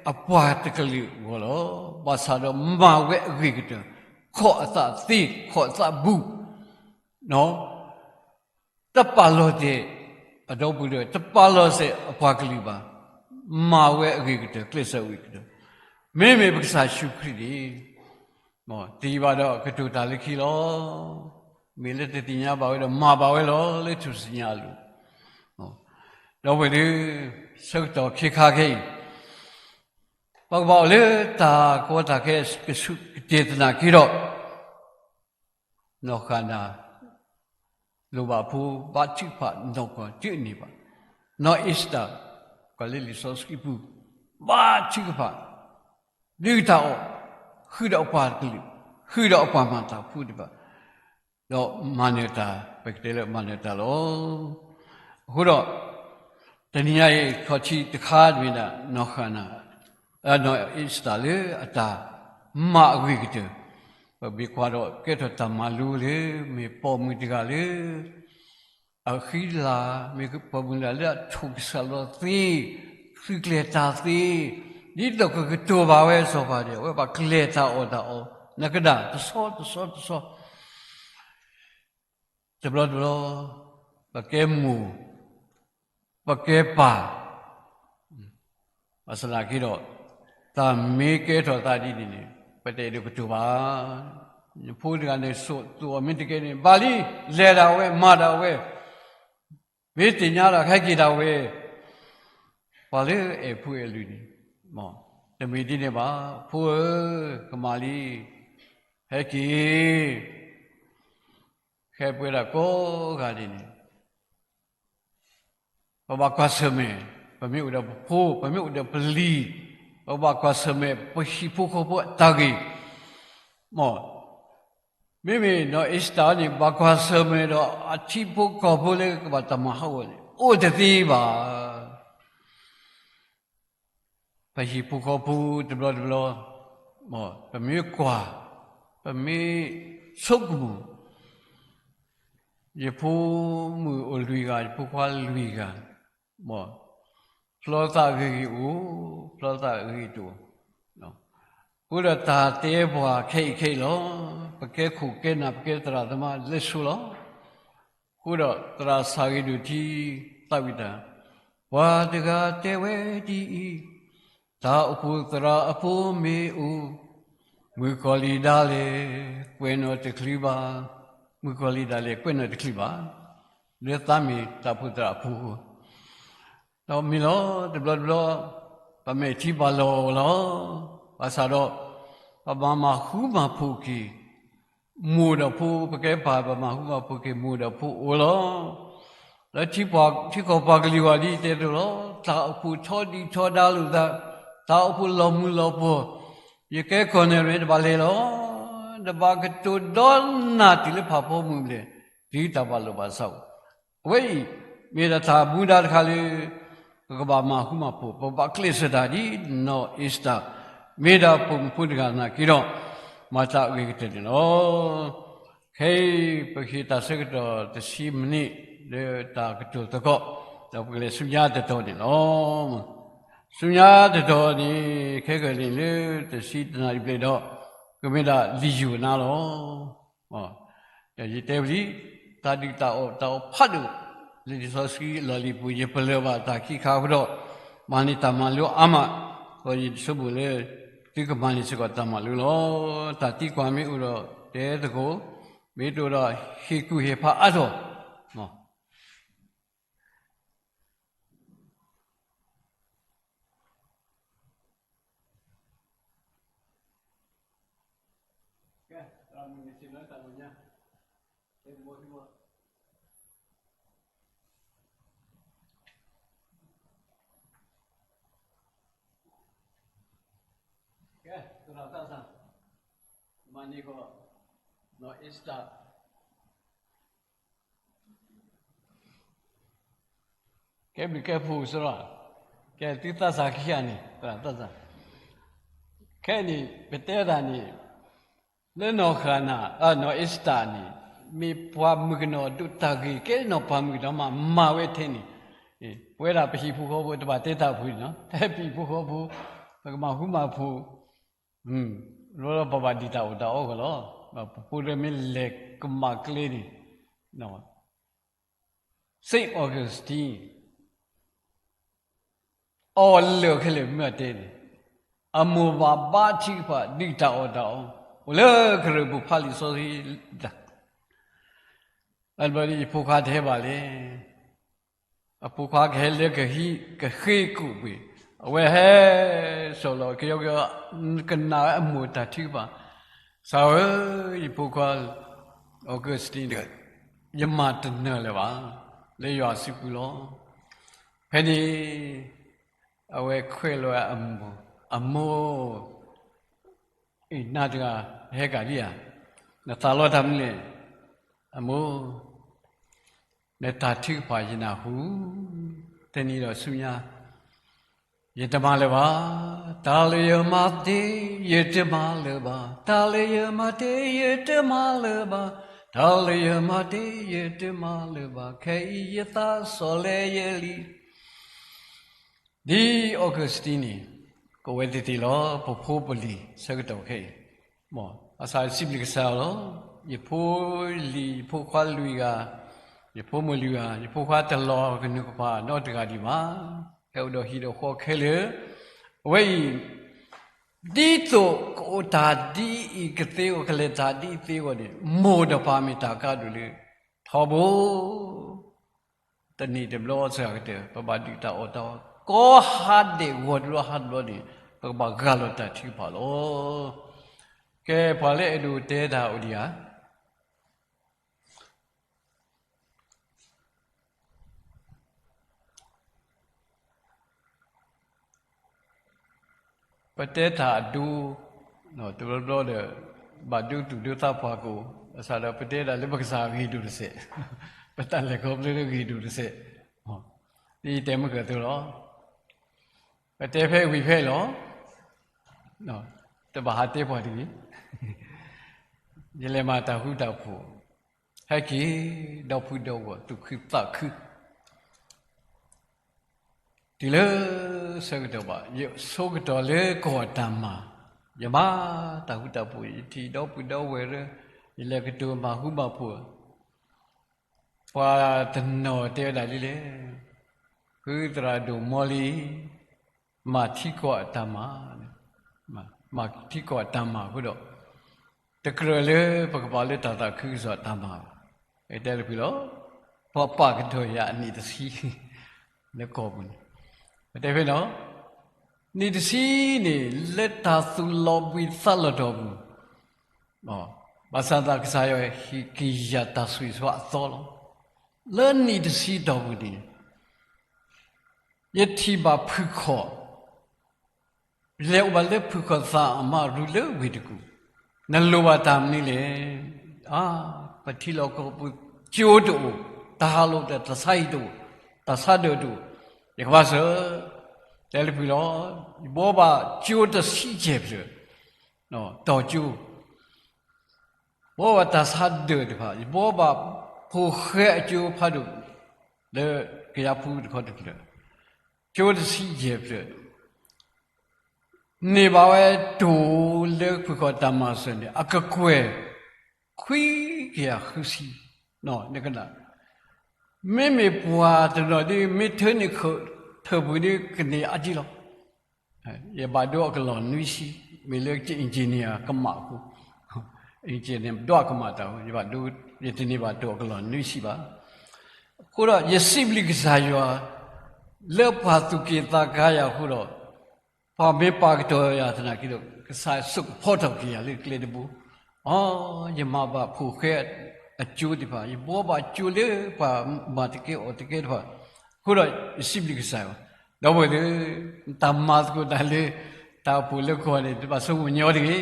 အပှၤတကလုာ်အဂီၢ်လီၤ. ဘၣ်ဆၣ်ဒီးမၤဝဲအဂ့ၤကတၢၢ်, ခိးအသးသ့, ခိးအသးဘူး, တပာ်လီၤတဲာ်, အဒီပုၢ်ဒီဝဲၢ် တပာ်လီၤစဲးအပှၤကလုာ်ဘၣ်, မၤဝဲအဂ့ၤကတၢၢ်, ကျဲးစၢးဝံၤကတၢၢ်, မ့မ့ၢ်ပကစၢ်ယ့ၣ်ၡူးခရံာ်န့ၣ် တယံာ်ဘၣ်ဒီးကတိၤတၢ်လၢခံလီၤ. မ့ၢ်လၢတသ့ၣ်ညါဘၣ်ဝဲဒီး မၤဘၣ်ဝဲလီၤလၢထူၣ်စုညါအလိၤ. ဒီပုၢ်ဝဲၢ်သ့ၣ်, ဆၢကတီၢ်ခ့ခါခဲအံၤ, ပကဘၣ်အိၣ်လၢတၢ်ကီတၢ်ခဲ ကဆူးကတ့ၢ်သနာ်က့ဒီး နီၢ်ဃၣ်နၤ လိၣ်ဘၣ်ဖိဘါထုကဖၣ်နီၢ်ကီၢ်တုၤအန့ၢ်ဘၣ်. နီၢ်အ့ၤစတၢၤ ကွၢ်လၢလံာ်စီဆှံပူၤ ဘါထုကဖၣ် ဒုးတၢ်အီၣ် ဃုာ်ဒီးအပှၤကလုာ် ဃုာ်ဒီးအပှၤမၤတၢ်ဖိတဖၣ် ဒီးမၤနၢၤတၢ် ပကတဲလၢမၤနၢၤတၢ်လီၤ. အဃိဒီး တနံၤညါအံၤ ခီၣ်ထံးတခါမ့ၢ်ဒၣ် နီၢ်ဃၣ်နၤ နီၢ်အ့ၤစတၢၤလၢအတၢ်မၤအဂ့ၤကတၢၢ် ပမ့ၢ်ကွၢ်ဒီးကဲထီၣ်တၢ်မၤလိလၢ မ့ၢ်ပိာ်မုၣ်တဂၤလၢ အဃံလၤ မ့ၢ်ပိာ်မုၣ်တဂၤလၢအထိၣ်ကစၢ်လီၤသ့, သုးကျဲၤတၢ်သ့, ဒ်သိးကကတိၤဘၣ်ဝဲစီၤပၤဒဲး အဝဲဘၣ်ကျဲၤတၢ်အီၣ်တၢ်အီ နကဒၣ်တဆီတဆီတဆီ တဘျီတဘျီ ပကဲမိၢ် ပကဲပၢ် ဘၣ်ဆၣ်သနာ်က့ဒီး တၢ်မ့ၢ်ကဲထီၣ်သးဒ်န့ၣ်န့ၣ် ပတအဲၣ်ဒိးကတိၤဘၣ်. နဖိတဂၤန့ၣ် စိာ်သူၣ်အီၤမ့ၢ်တကဲန့ၣ် ဘၣ်လံ, လဲၤဒၣ်ဝဲ မၤဒၣ်ဝဲ, မ့ၢ်သ့ၣ်ညါဒၣ် ဟဲက့ၤဒၣ်ဝဲ, ပှၤလၢအဲၣ်ဖိအဲၣ်လုၢ်န့ၣ် တမ့ၢ်ဒ်န့ၣ်ဘၣ်. ဖိဧၢ, ကမၣ်လံ, ဟဲက့ၤ ခဲပှဲၤဒၣ်ကိးဂၤဒဲးန့ၣ် ပဘၣ်ကွၢ်ဆၢၣ်မဲာ်, ပမ့ၢ်အိၣ်ဒီးပဖိ, ပမ့ၢ်အိၣ်ဒီးပလံၤ, ပဘၣ်ကွၢ်ဆၢၣ်မဲာ် ပဟံၣ်ဖိဃီဖိအတၢ်ဂ့ၤ, မ်, မ့မ့ၢ်နီၢ်အ့ၤစတၢၤန့ၣ် ဘၣ်ကွၢ်ဆၢၣ်မဲာ်ဒီးအထံဖိကီၢ်ဖိလၢကဘၣ်တၢ်မၤဟးဂီၤန့ၣ် အိၣ်တသ့ဘၣ်. ပဟံၣ်ဖိဃီဖိတဘျီတဘျီ, မ်, ပမ့ၢ်ကွၢ်, ပမ့ၢ်ဆိကမိၣ်, ယဖိမုၣ်အိၣ်လွံၢ်ဂၤ, ယဖိခွါလွံၢ်ဂၤ, မ်, ဖျီသးဂ့ၤဂ့ၤအိၣ်, ဖျီသးဂ့ၤဂ့ၤတအိၣ်, အဃိဒီးတၢ်တဲပှၤခဲအံၤခဲအံၤလီၤ. ပကဲခိၣ်ကဲနၢ် ပကဲသရၣ်သမါလၢဆိလီၤ. အဃိဒီးသရၣ်ဆၣ်ဂ့ၤဒိၣ်ထံ သးဝံၣ်တၢ်, ပှၤတဂၤတဲဝဲဒ်အံၤ, တၢ်အိၣ်ဖှိၣ်သရၣ်အဖိမ့ၢ်အိၣ်, မုၣ်ကီၤလံၢ်ဒၣ်လဲာ် ကွဲးနီၣ်တချုးဘၣ်, မုၣ်ကီၤလံၢ်ဒၣ်လဲာ် ကွဲးနီၣ်တချုးဘၣ်, လၢသးမ့ၢ်တၢ်အိၣ်ဖှိၣ်သရၣ်အဖိ ဒီးမ့ၢ်လီၤ တဘျီတဘျီ ပမဲာ်ထံပာ်လီၤလီၤ. ဘၣ်ဆၣ်ဒီး ပမၤမၤဃူမၤဖိးက့ၤ မိၢ်ဒီးဖိ, ပကဲပၢ် ပမၤဃူမၤဖိးက့ၤ မိၢ်ဒီးဖိအိၣ်လီၤ. လၢထံကီၢ်ပှၤကလုာ်ဂီၢ်ဒ်တဲတလိၤလီၤ. တၢ်အိၣ်ဖှိၣ်ထီဒုၣ်ထီဒါလိာ်သး, တၢ်အိၣ်ဖှိၣ်လီၤမုၢ်လီၤပှီၢ်, ယကဲကီၢ်နဲၣ်ရဲၣ် တဘၣ်လဲၤလီၤ. တဘၣ်ကတိၤဒီးနၢ်တုၤလၢဖးဖီမုၢ်ဘျဲၣ်, တုၤတၢ်ဘၣ်လိာ်ဘၣ်စးအိၣ် အဝဲအံၤ မ့ၢ်ဒၣ်တၢ်မူဒါတခါလၢ ပကဘၣ်မၤဃူမၤဖိး, ပဘၣ်ကျဲးစၢးတၢ်ဒ်နီၢ်အ့ၤစတၢၤ, မ့ၢ်ဒၣ်ပိာ်မုၣ်ဖိတဂၤသနာ်က့ဒီး မၤတၢ်အဂ့ၤကတၢၢ်န့ၣ်လီၤ. ခဲအံၤ ပကဟ့ၣ်တၢ်ဆၢကတီၢ်တဆံမံးနံး လၢတၢ်ကတိၤသကိး, ဒီးပကလဲၤဆူညါတတီၤန့ၣ်လီၤ. ဆူညါတတီၤန့ၣ် ခဲကနံၣ်လၢတဆံတနၣ်ရံၣ်ဘျဲၣ်ဒီး ကမ့ၢ်ဒၣ်လံာ်ယိၤနါလီၤ. ဒီးယတဲဝဲလံ, တၢ်ဒုၣ်တၢ်အီၣ်တၢ်အီၣ်ဖးဒိၣ် လၢလံာ်စီဆှံအလီၢ်လံၤပူၤ ယပလၢၢ်ဘၣ်တၢ်ခံခါအဃိဒီး မၤန့ၢ်တၢ်မၤလိအါမး, ဒီးယဆိကမိၣ်လၢ သုကမၤန့ၢ်စ့ၢ်ကီးတၢ်မၤလိလီၤ. တၢ်သံကွၢ်မ့ၢ်အိၣ်ဒီးတဲသကိး, မ့ၢ်တအိၣ်ဒီးဟ့ၣ်ကူၣ်ဟ့ၣ်ဖးအါထီၣ်. ကဲ, သရၣ်သးစၢ်, မၤန့ၢ်ကီး, နီၢ်အ့စတၢ် ကဲဘျုးကဲဖှိၣ်စ့ၢ်ကီး, ကဲသုသးစၢ်ခံဂၤန့ၣ်, သရၣ်သးစၢ်, ခဲအံၤန့ၣ် ပတဲတၢ်န့ၣ်, လၢနီၢ်ဃၣ်နၤ, နီၢ်အ့စတၢ်န့ၣ်, မ့ၢ်ပှၤမုၣ်ကနီၤဒိၣ်တၢ်ဂ့ၤ ကဲနီၢ်ပှၤမုၣ်ကနီၤမး မၤဝဲထဲန့ၣ်, ပဝဲဒၣ်ပဟံၣ်ဖိဃီဖိ တဘၣ်တဲတၢ်ဖိန့ၣ်လီၤ, ဖဲပဟံၣ်ဖိဃီဖိ, ပကမၤဃူမၤဖိး, လီၤလီၤပဘၣ်ဒုၣ်တၢ်အီၣ်တၢ်အီကီးလီၤ. ပဖိဒီးမ့ၢ်လဲၤကမၣ်ကျဲန့ၣ်, Saint Augustine အီၣ်လၢာ်ခဲလၢာ်မ့ၢ်အတဲန့ၣ်, အမိၢ်ဘၣ်ဘါထုကဖၣ်ဒုၣ်တၢ်အီၣ်တၢ်အီ, အိၣ်လၢကရၢၢ်ပူၤဖးလံာ်စီဆှံ, လၢဘျီဒ်ယဖိခွါတဟဲဘၣ်လဲၣ်, အဖိခွါကဟဲလၢကဟံးကဃ့ကိာ်ကွံာ်, အဝဲဟဲ, စီၤလီၤကယီကယီ, ကနၣ်ဝဲအမိၢ်တၢ်ထုကဖၣ်, သးဧၢ, ယဖိခွါ Augustine ဒီး, ယမၤတနၢၤလၢၤဘၣ်, လၢယွၤစုပူၤလီၤ. ဖဲန့ၣ်, အဝဲခွဲးလီၤအမိၢ်, အမိၢ် အံၤ နၤတဂၤ ဟဲကၣ်ဒံးဧါ, နသးလီတၢ်မနုၤလဲၣ်, အမိၢ်, နတၢ်ထုကဖၣ်ယနၢ်ဟူ, တနံၤဒီးဆူညါ, ယတမၤလၢၤဘၣ်, တၢ်လၢယမၤသ့, ယတမၤလၢၤဘၣ်, တၢ်လၢယမၤတ့ ယတမၤလၢၤဘၣ်, တၢ်လၢယမၤတ့ ယတမၤလၢၤဘၣ်, ခဲအံၤယသးစီၣ်လၢယလံၤ ဒ် Augustine န့ၣ်, ကအိၣ်ဝဲသ့ၣ်သ့ၣ်လီၤ, ပဖိပလံၤဆၢကတီၢ်ခဲအံၤ, ဘၣ်ဆၣ်စံးဘျုးကစၢ်ယွၤလီၤ, ယဖိလံၤ ယဖိခွါလွံၢ်ဂၤ, ယဖိမုၣ်လွံၢ်ဂၤ, ယဖိခွါတလီၤကနုာ်ကဖၣ်နီတဂၤဒံးဘၣ်, ဟဲအိၣ်ဒီးဟံၣ်ဒီးဃီခဲလၢာ်, အဝဲအံၤ, ဒ်သိးကအိၣ်တၢ်ဒ်အံၤကသ့အဂီၢ် ကလဲၤတၢ်ဒ်အံၤသ့အဂီၢ်န့ၣ် မိၢ်ဒီးပၢ်မ့ၢ်တၢ်ကါဒိၣ်လၢထီဘိ တနံၣ်တဘျီစှၤကတၢၢ် ပဘၣ်ဒုၣ်တၢ်အီၣ်တၢ်အီ, ကိးဟါဒဲးဂီၤတဘျီဟါတဘျီန့ၣ် ပကဘၣ်ဂၢ်လီၤတၢ်ထုကဖၣ်လီၤ. ကဲ ပှၤလၢအဲၣ်ဒိးတဲတၢ်အိၣ်ဒံးဧါ. ပတဲတၢ်အဒိ, တဘျီဘျီဒီး ဘၣ်ဒိသူၣ်ဒိသးပှၢ်ကအိၣ်, ဘၣ်ဆၣ်ဒီးပတဲဒၣ်လၢပကစၢ်ဂ့ၤဒိၣ်တစဲး, ပတၢ်လဲၤခီဖျိလၢဂ့ၤဒိၣ်တစဲး, ဒ်ယတဲမုၢ်ကၢၢ်သိးလီၤ. ပတဲဖဲဝံၤဖဲလီၤ, တဘၣ်ဟးတဲပှၤတဂ့ၤ. ယလဲၤမၤတၢ်ဃူတၢ်ဖိး, ဟဲက့ၤ, ဒီဖုဒီဂီၢ် သူၣ်ခုသးခု တုၤလၢဆၢကတီၢ်ဘၣ်, ယဆိကတီၢ်လၢကီၢ်တၢ်မၤ, ယမၤတၢ်ဃူတၢ်ဖိး, ယထံၣ်ဒီပုၢ်ဒီဝဲၢ်လၢ ယလဲၤကတိၤမၤဃူမၤဖိး, ပှၤတနီၤတဲဝဲဒၣ်ဒ်လဲၣ်, ဖုသရၣ်ဒိၣ်မီလံ, မၤထံကီၢ်အတၢ်မၤ, မၤထံကီၢ်အတၢ်မၤအဃိဒီး, တကြၢးလၢပကပာ်လၢတၢ်သးခုကစီၣ်တၢ်မၤဘၣ်. တဲလၢဖုလီၤ, ပှၤပာ်ကတီၢ်ယၤအနံၣ်တဆံ လၢကီၢ်ပူၤန့ၣ်, ပတဲဖဲန့ၣ်, နံၣ်တဆံန့ၣ် လၢတၢ်သူၣ်လီၤဘှံးသးလီၤတီၢ်ပူၤ, ဘၣ်ဆၣ်သးကစၢ်ယွၤဟ့ၣ်က့ၤယၤတၢ်ဆိၣ်ဂ့ၤဆိၣ်ဝါအသီလီၤ. လၢနံၣ်တဆံတီၢ်ပူၤန့ၣ် ယထံၣ်ဘၣ်ဖုၣ်ခီၣ်, လဲၤအိၣ်ဘၣ်လၢဖုၣ်ခီၣ်သးအမါရူလၢဝ့ၢ်တကူၣ်, နလိၣ်ဘၣ်တၢ်မနုၤလဲၣ်. အါ, ပထံလီၢ်ကီၢ်ပူၤကၠိတအိၣ်, တၢ်ဟးလိာ်တၢ်ဆါဟံၣ်တအိၣ်, တၢ်ဆါဒၢးတအိၣ်, ယကဘၣ်စၢၤ, တဲလၢဖုလီၤ, ယဘှီဘၣ်ကၠိတဆံယဲၢ်ဖျၢၣ်, တီၤကၠိ ဘှီဘၣ်တၢ်ဆါဒၢးတဖၣ်, ယဘှီဘၣ်ဖိၣ်ဃဲအကၠိဖးဒိၣ်, လၢကယၤဖူတခီတဖျၢၣ်, ကၠိတဆံယဲၢ်ဖျၢၣ်, န့ၢ်ဘၣ်ဝဲတိၢ်လၢဖုၣ်ခီၣ်တၢ်မၤစၢၤန့ၣ် အကကွဲၢ် ခွံကယၤဃုဆံ, နကနၣ်, မ့မ့ၢ်ပှၤတနီၤဒ် မ့ၢ်ထၢန့ၢ်ထၢၣ်ပူၤဒ်ကန့ၢ်အါဒံးလီၤ. ယဘၣ်ဒိအကလီၢ်နွံဆံ မ့ၢ်လၢ engineer ကမၣ်အဃိ, engineer ဒွးကမၣ်တၢ်အဃိ, ယဘၣ်ဒိ, ယတန့ၢ်ဘၣ်တၢ်အကလီၢ်နွံဆံဘၣ်. အဃိဒီးယစံးဘျုးကစၢ်ယွၤ လၢပှၤသူၣ်က့ၣ်သးကါယၤအဃိဒီး, ပှၤမ့ၢ်ပာ်ကတီၢ်ယၤသနာ်က့ဒီး ကစၢ်ဆိၣ်ကဖီထီၣ်က့ၤယၤလၢကျဲတဘိ. အ, ယမၤဘၣ်ဖိၣ်ဃဲအကၠိသ့ၣ်တဖၣ်, ယဘှီဘၣ်ကၠိလၢပှၤမၤတကဲအီၣ်တကဲတဖၣ်, အဃိဒီးယစံးဘျုးကစၢ်ယွၤ. ဒီပုၢ်ဝဲၢ်သ့ၣ်, တၢ်မၤသကိးတၢ်လၢ တၢ်အိၣ်ဖှိၣ်လၢကီၢ်န့ၣ် တဘၣ်ဆိကမိၣ်ညီတဂ့ၤ.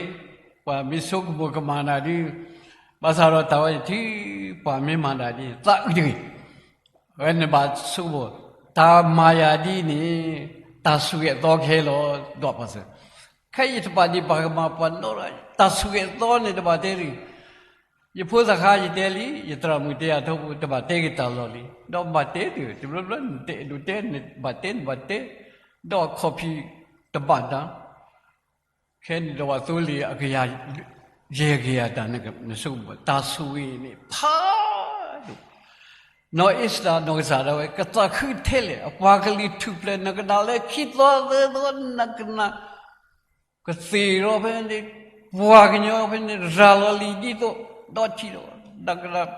ပှၤမ့ၢ်ဆိကမိၣ်ကမၣ်နၤဒ်, ဘၣ်ဆၣ်ဒီးတၢ်ဝဲန့ၣ်ထံ, ပှၤမ့ၢ်မၤနၤဒ်န့ၣ် သးအုးတဂ့ၤ. အဝဲနဘၣ်ဆိကမိၣ်, တၢ်မၤယၤဒ်န့ၣ် တၢ်ဆိၣ်ဂ့ၤအသီကဟဲလီၤ. ဒီးပှၤစၢၤ, ခဲအံၤယတဘၣ်ဒံးဘၣ်ကမၣ်ပှၤနီတဂၤ, တၢ်ဆိၣ်ဂ့ၤအသီန့ၣ်တဘၣ်တဲလံ. ယဖိသၣ်ခါယတဲလံ, ယသရၣ်မုၣ်တဲယၤထီဘိ တဘၣ်တဲက့ၤတၢ်လီၢ်လံ. ဒီးဘၣ်တဲတဂ့ၤ, တဘျီဘျီနတဲဒိးတဲ, နဘၣ်တဲနဘၣ်တဲ, ဒီးခီၣ်ဖံးတဘၣ်တၢ် ခဲန့ၣ်ဒီးပှၤသိလ့ၣ်အကယၤ, ယဲၢ်ကယၤတၢ်န့ၣ် နဆိကမိၣ် တၢ်ဆိၣ်ဂ့ၤန့ၣ်ဖးဒိၣ်. နီၢ်အ့ၤစတၢ်နီၢ်ကစၢ်ဒၣ်ဝဲ ကသးခုထဲလဲၣ်, အပှၤကလုာ်ထူၣ်ဖျဲး နကနၣ်လၢခံသီသၢသီ နကနၣ်, ကသ့ၣ်လီၤဖဲန့ၣ်, ပှၤကညီဖဲန့ၣ် ရၤလီၤလံာ်ဒ်သိး, ဒီးထံၣ်လီၤ, နကနၣ်,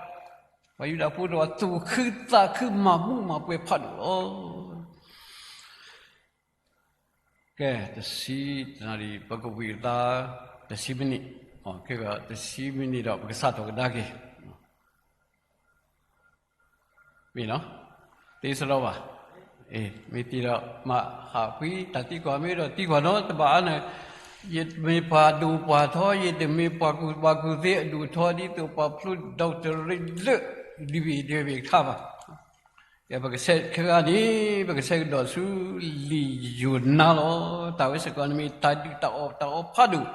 ပှၤယူဒၤဖိဒီးသူၣ်ခုသးခုမၤမူမၤပွဲဖးဒိၣ်လီၤ. ကဲ, တဆံ, တနၣ်ရံၣ် ပကဝံၢ်သး, တဆံမံးနံး, ခဲကတဆံမံးနံးဒီး ပကစးထီၣ်ကဒါက့ၤ, မ့ၢ်နီၤ, သ့စရီဘၣ်, မ့ၢ်သ့ဒီး မၤဟးဖှံတၢ်သံကွၢ်မ့ၢ်ဒီးသံကွၢ်နီၤ တဘၣ်အါန့ၣ်, ယမ့ၢ်ပှၤဒိၣ်ပှၤထီ ယတမ့ၢ်ပှၤကူၣ်ဘၣ်ကူၣ်သ့အဒိၣ်ထီ ဒ်သိးပှၤဖျိ doctorate လၢ ဒ်ဘ့ၣ်ဒ်ဘ့ၣ်ခါဘၣ်. ကဲ ပကဆဲးခဲဂၤန့ၣ် ပကဆဲးကဒီးဆူလံာ်ယိၤနါလီၤ. တၢ်ဝဲစ့ၢ်ကီးန့ၣ်မ့ၢ်တၢ်ဒုၣ်တၢ်အီၣ် တၢ်အီၣ်ဖးဒိၣ်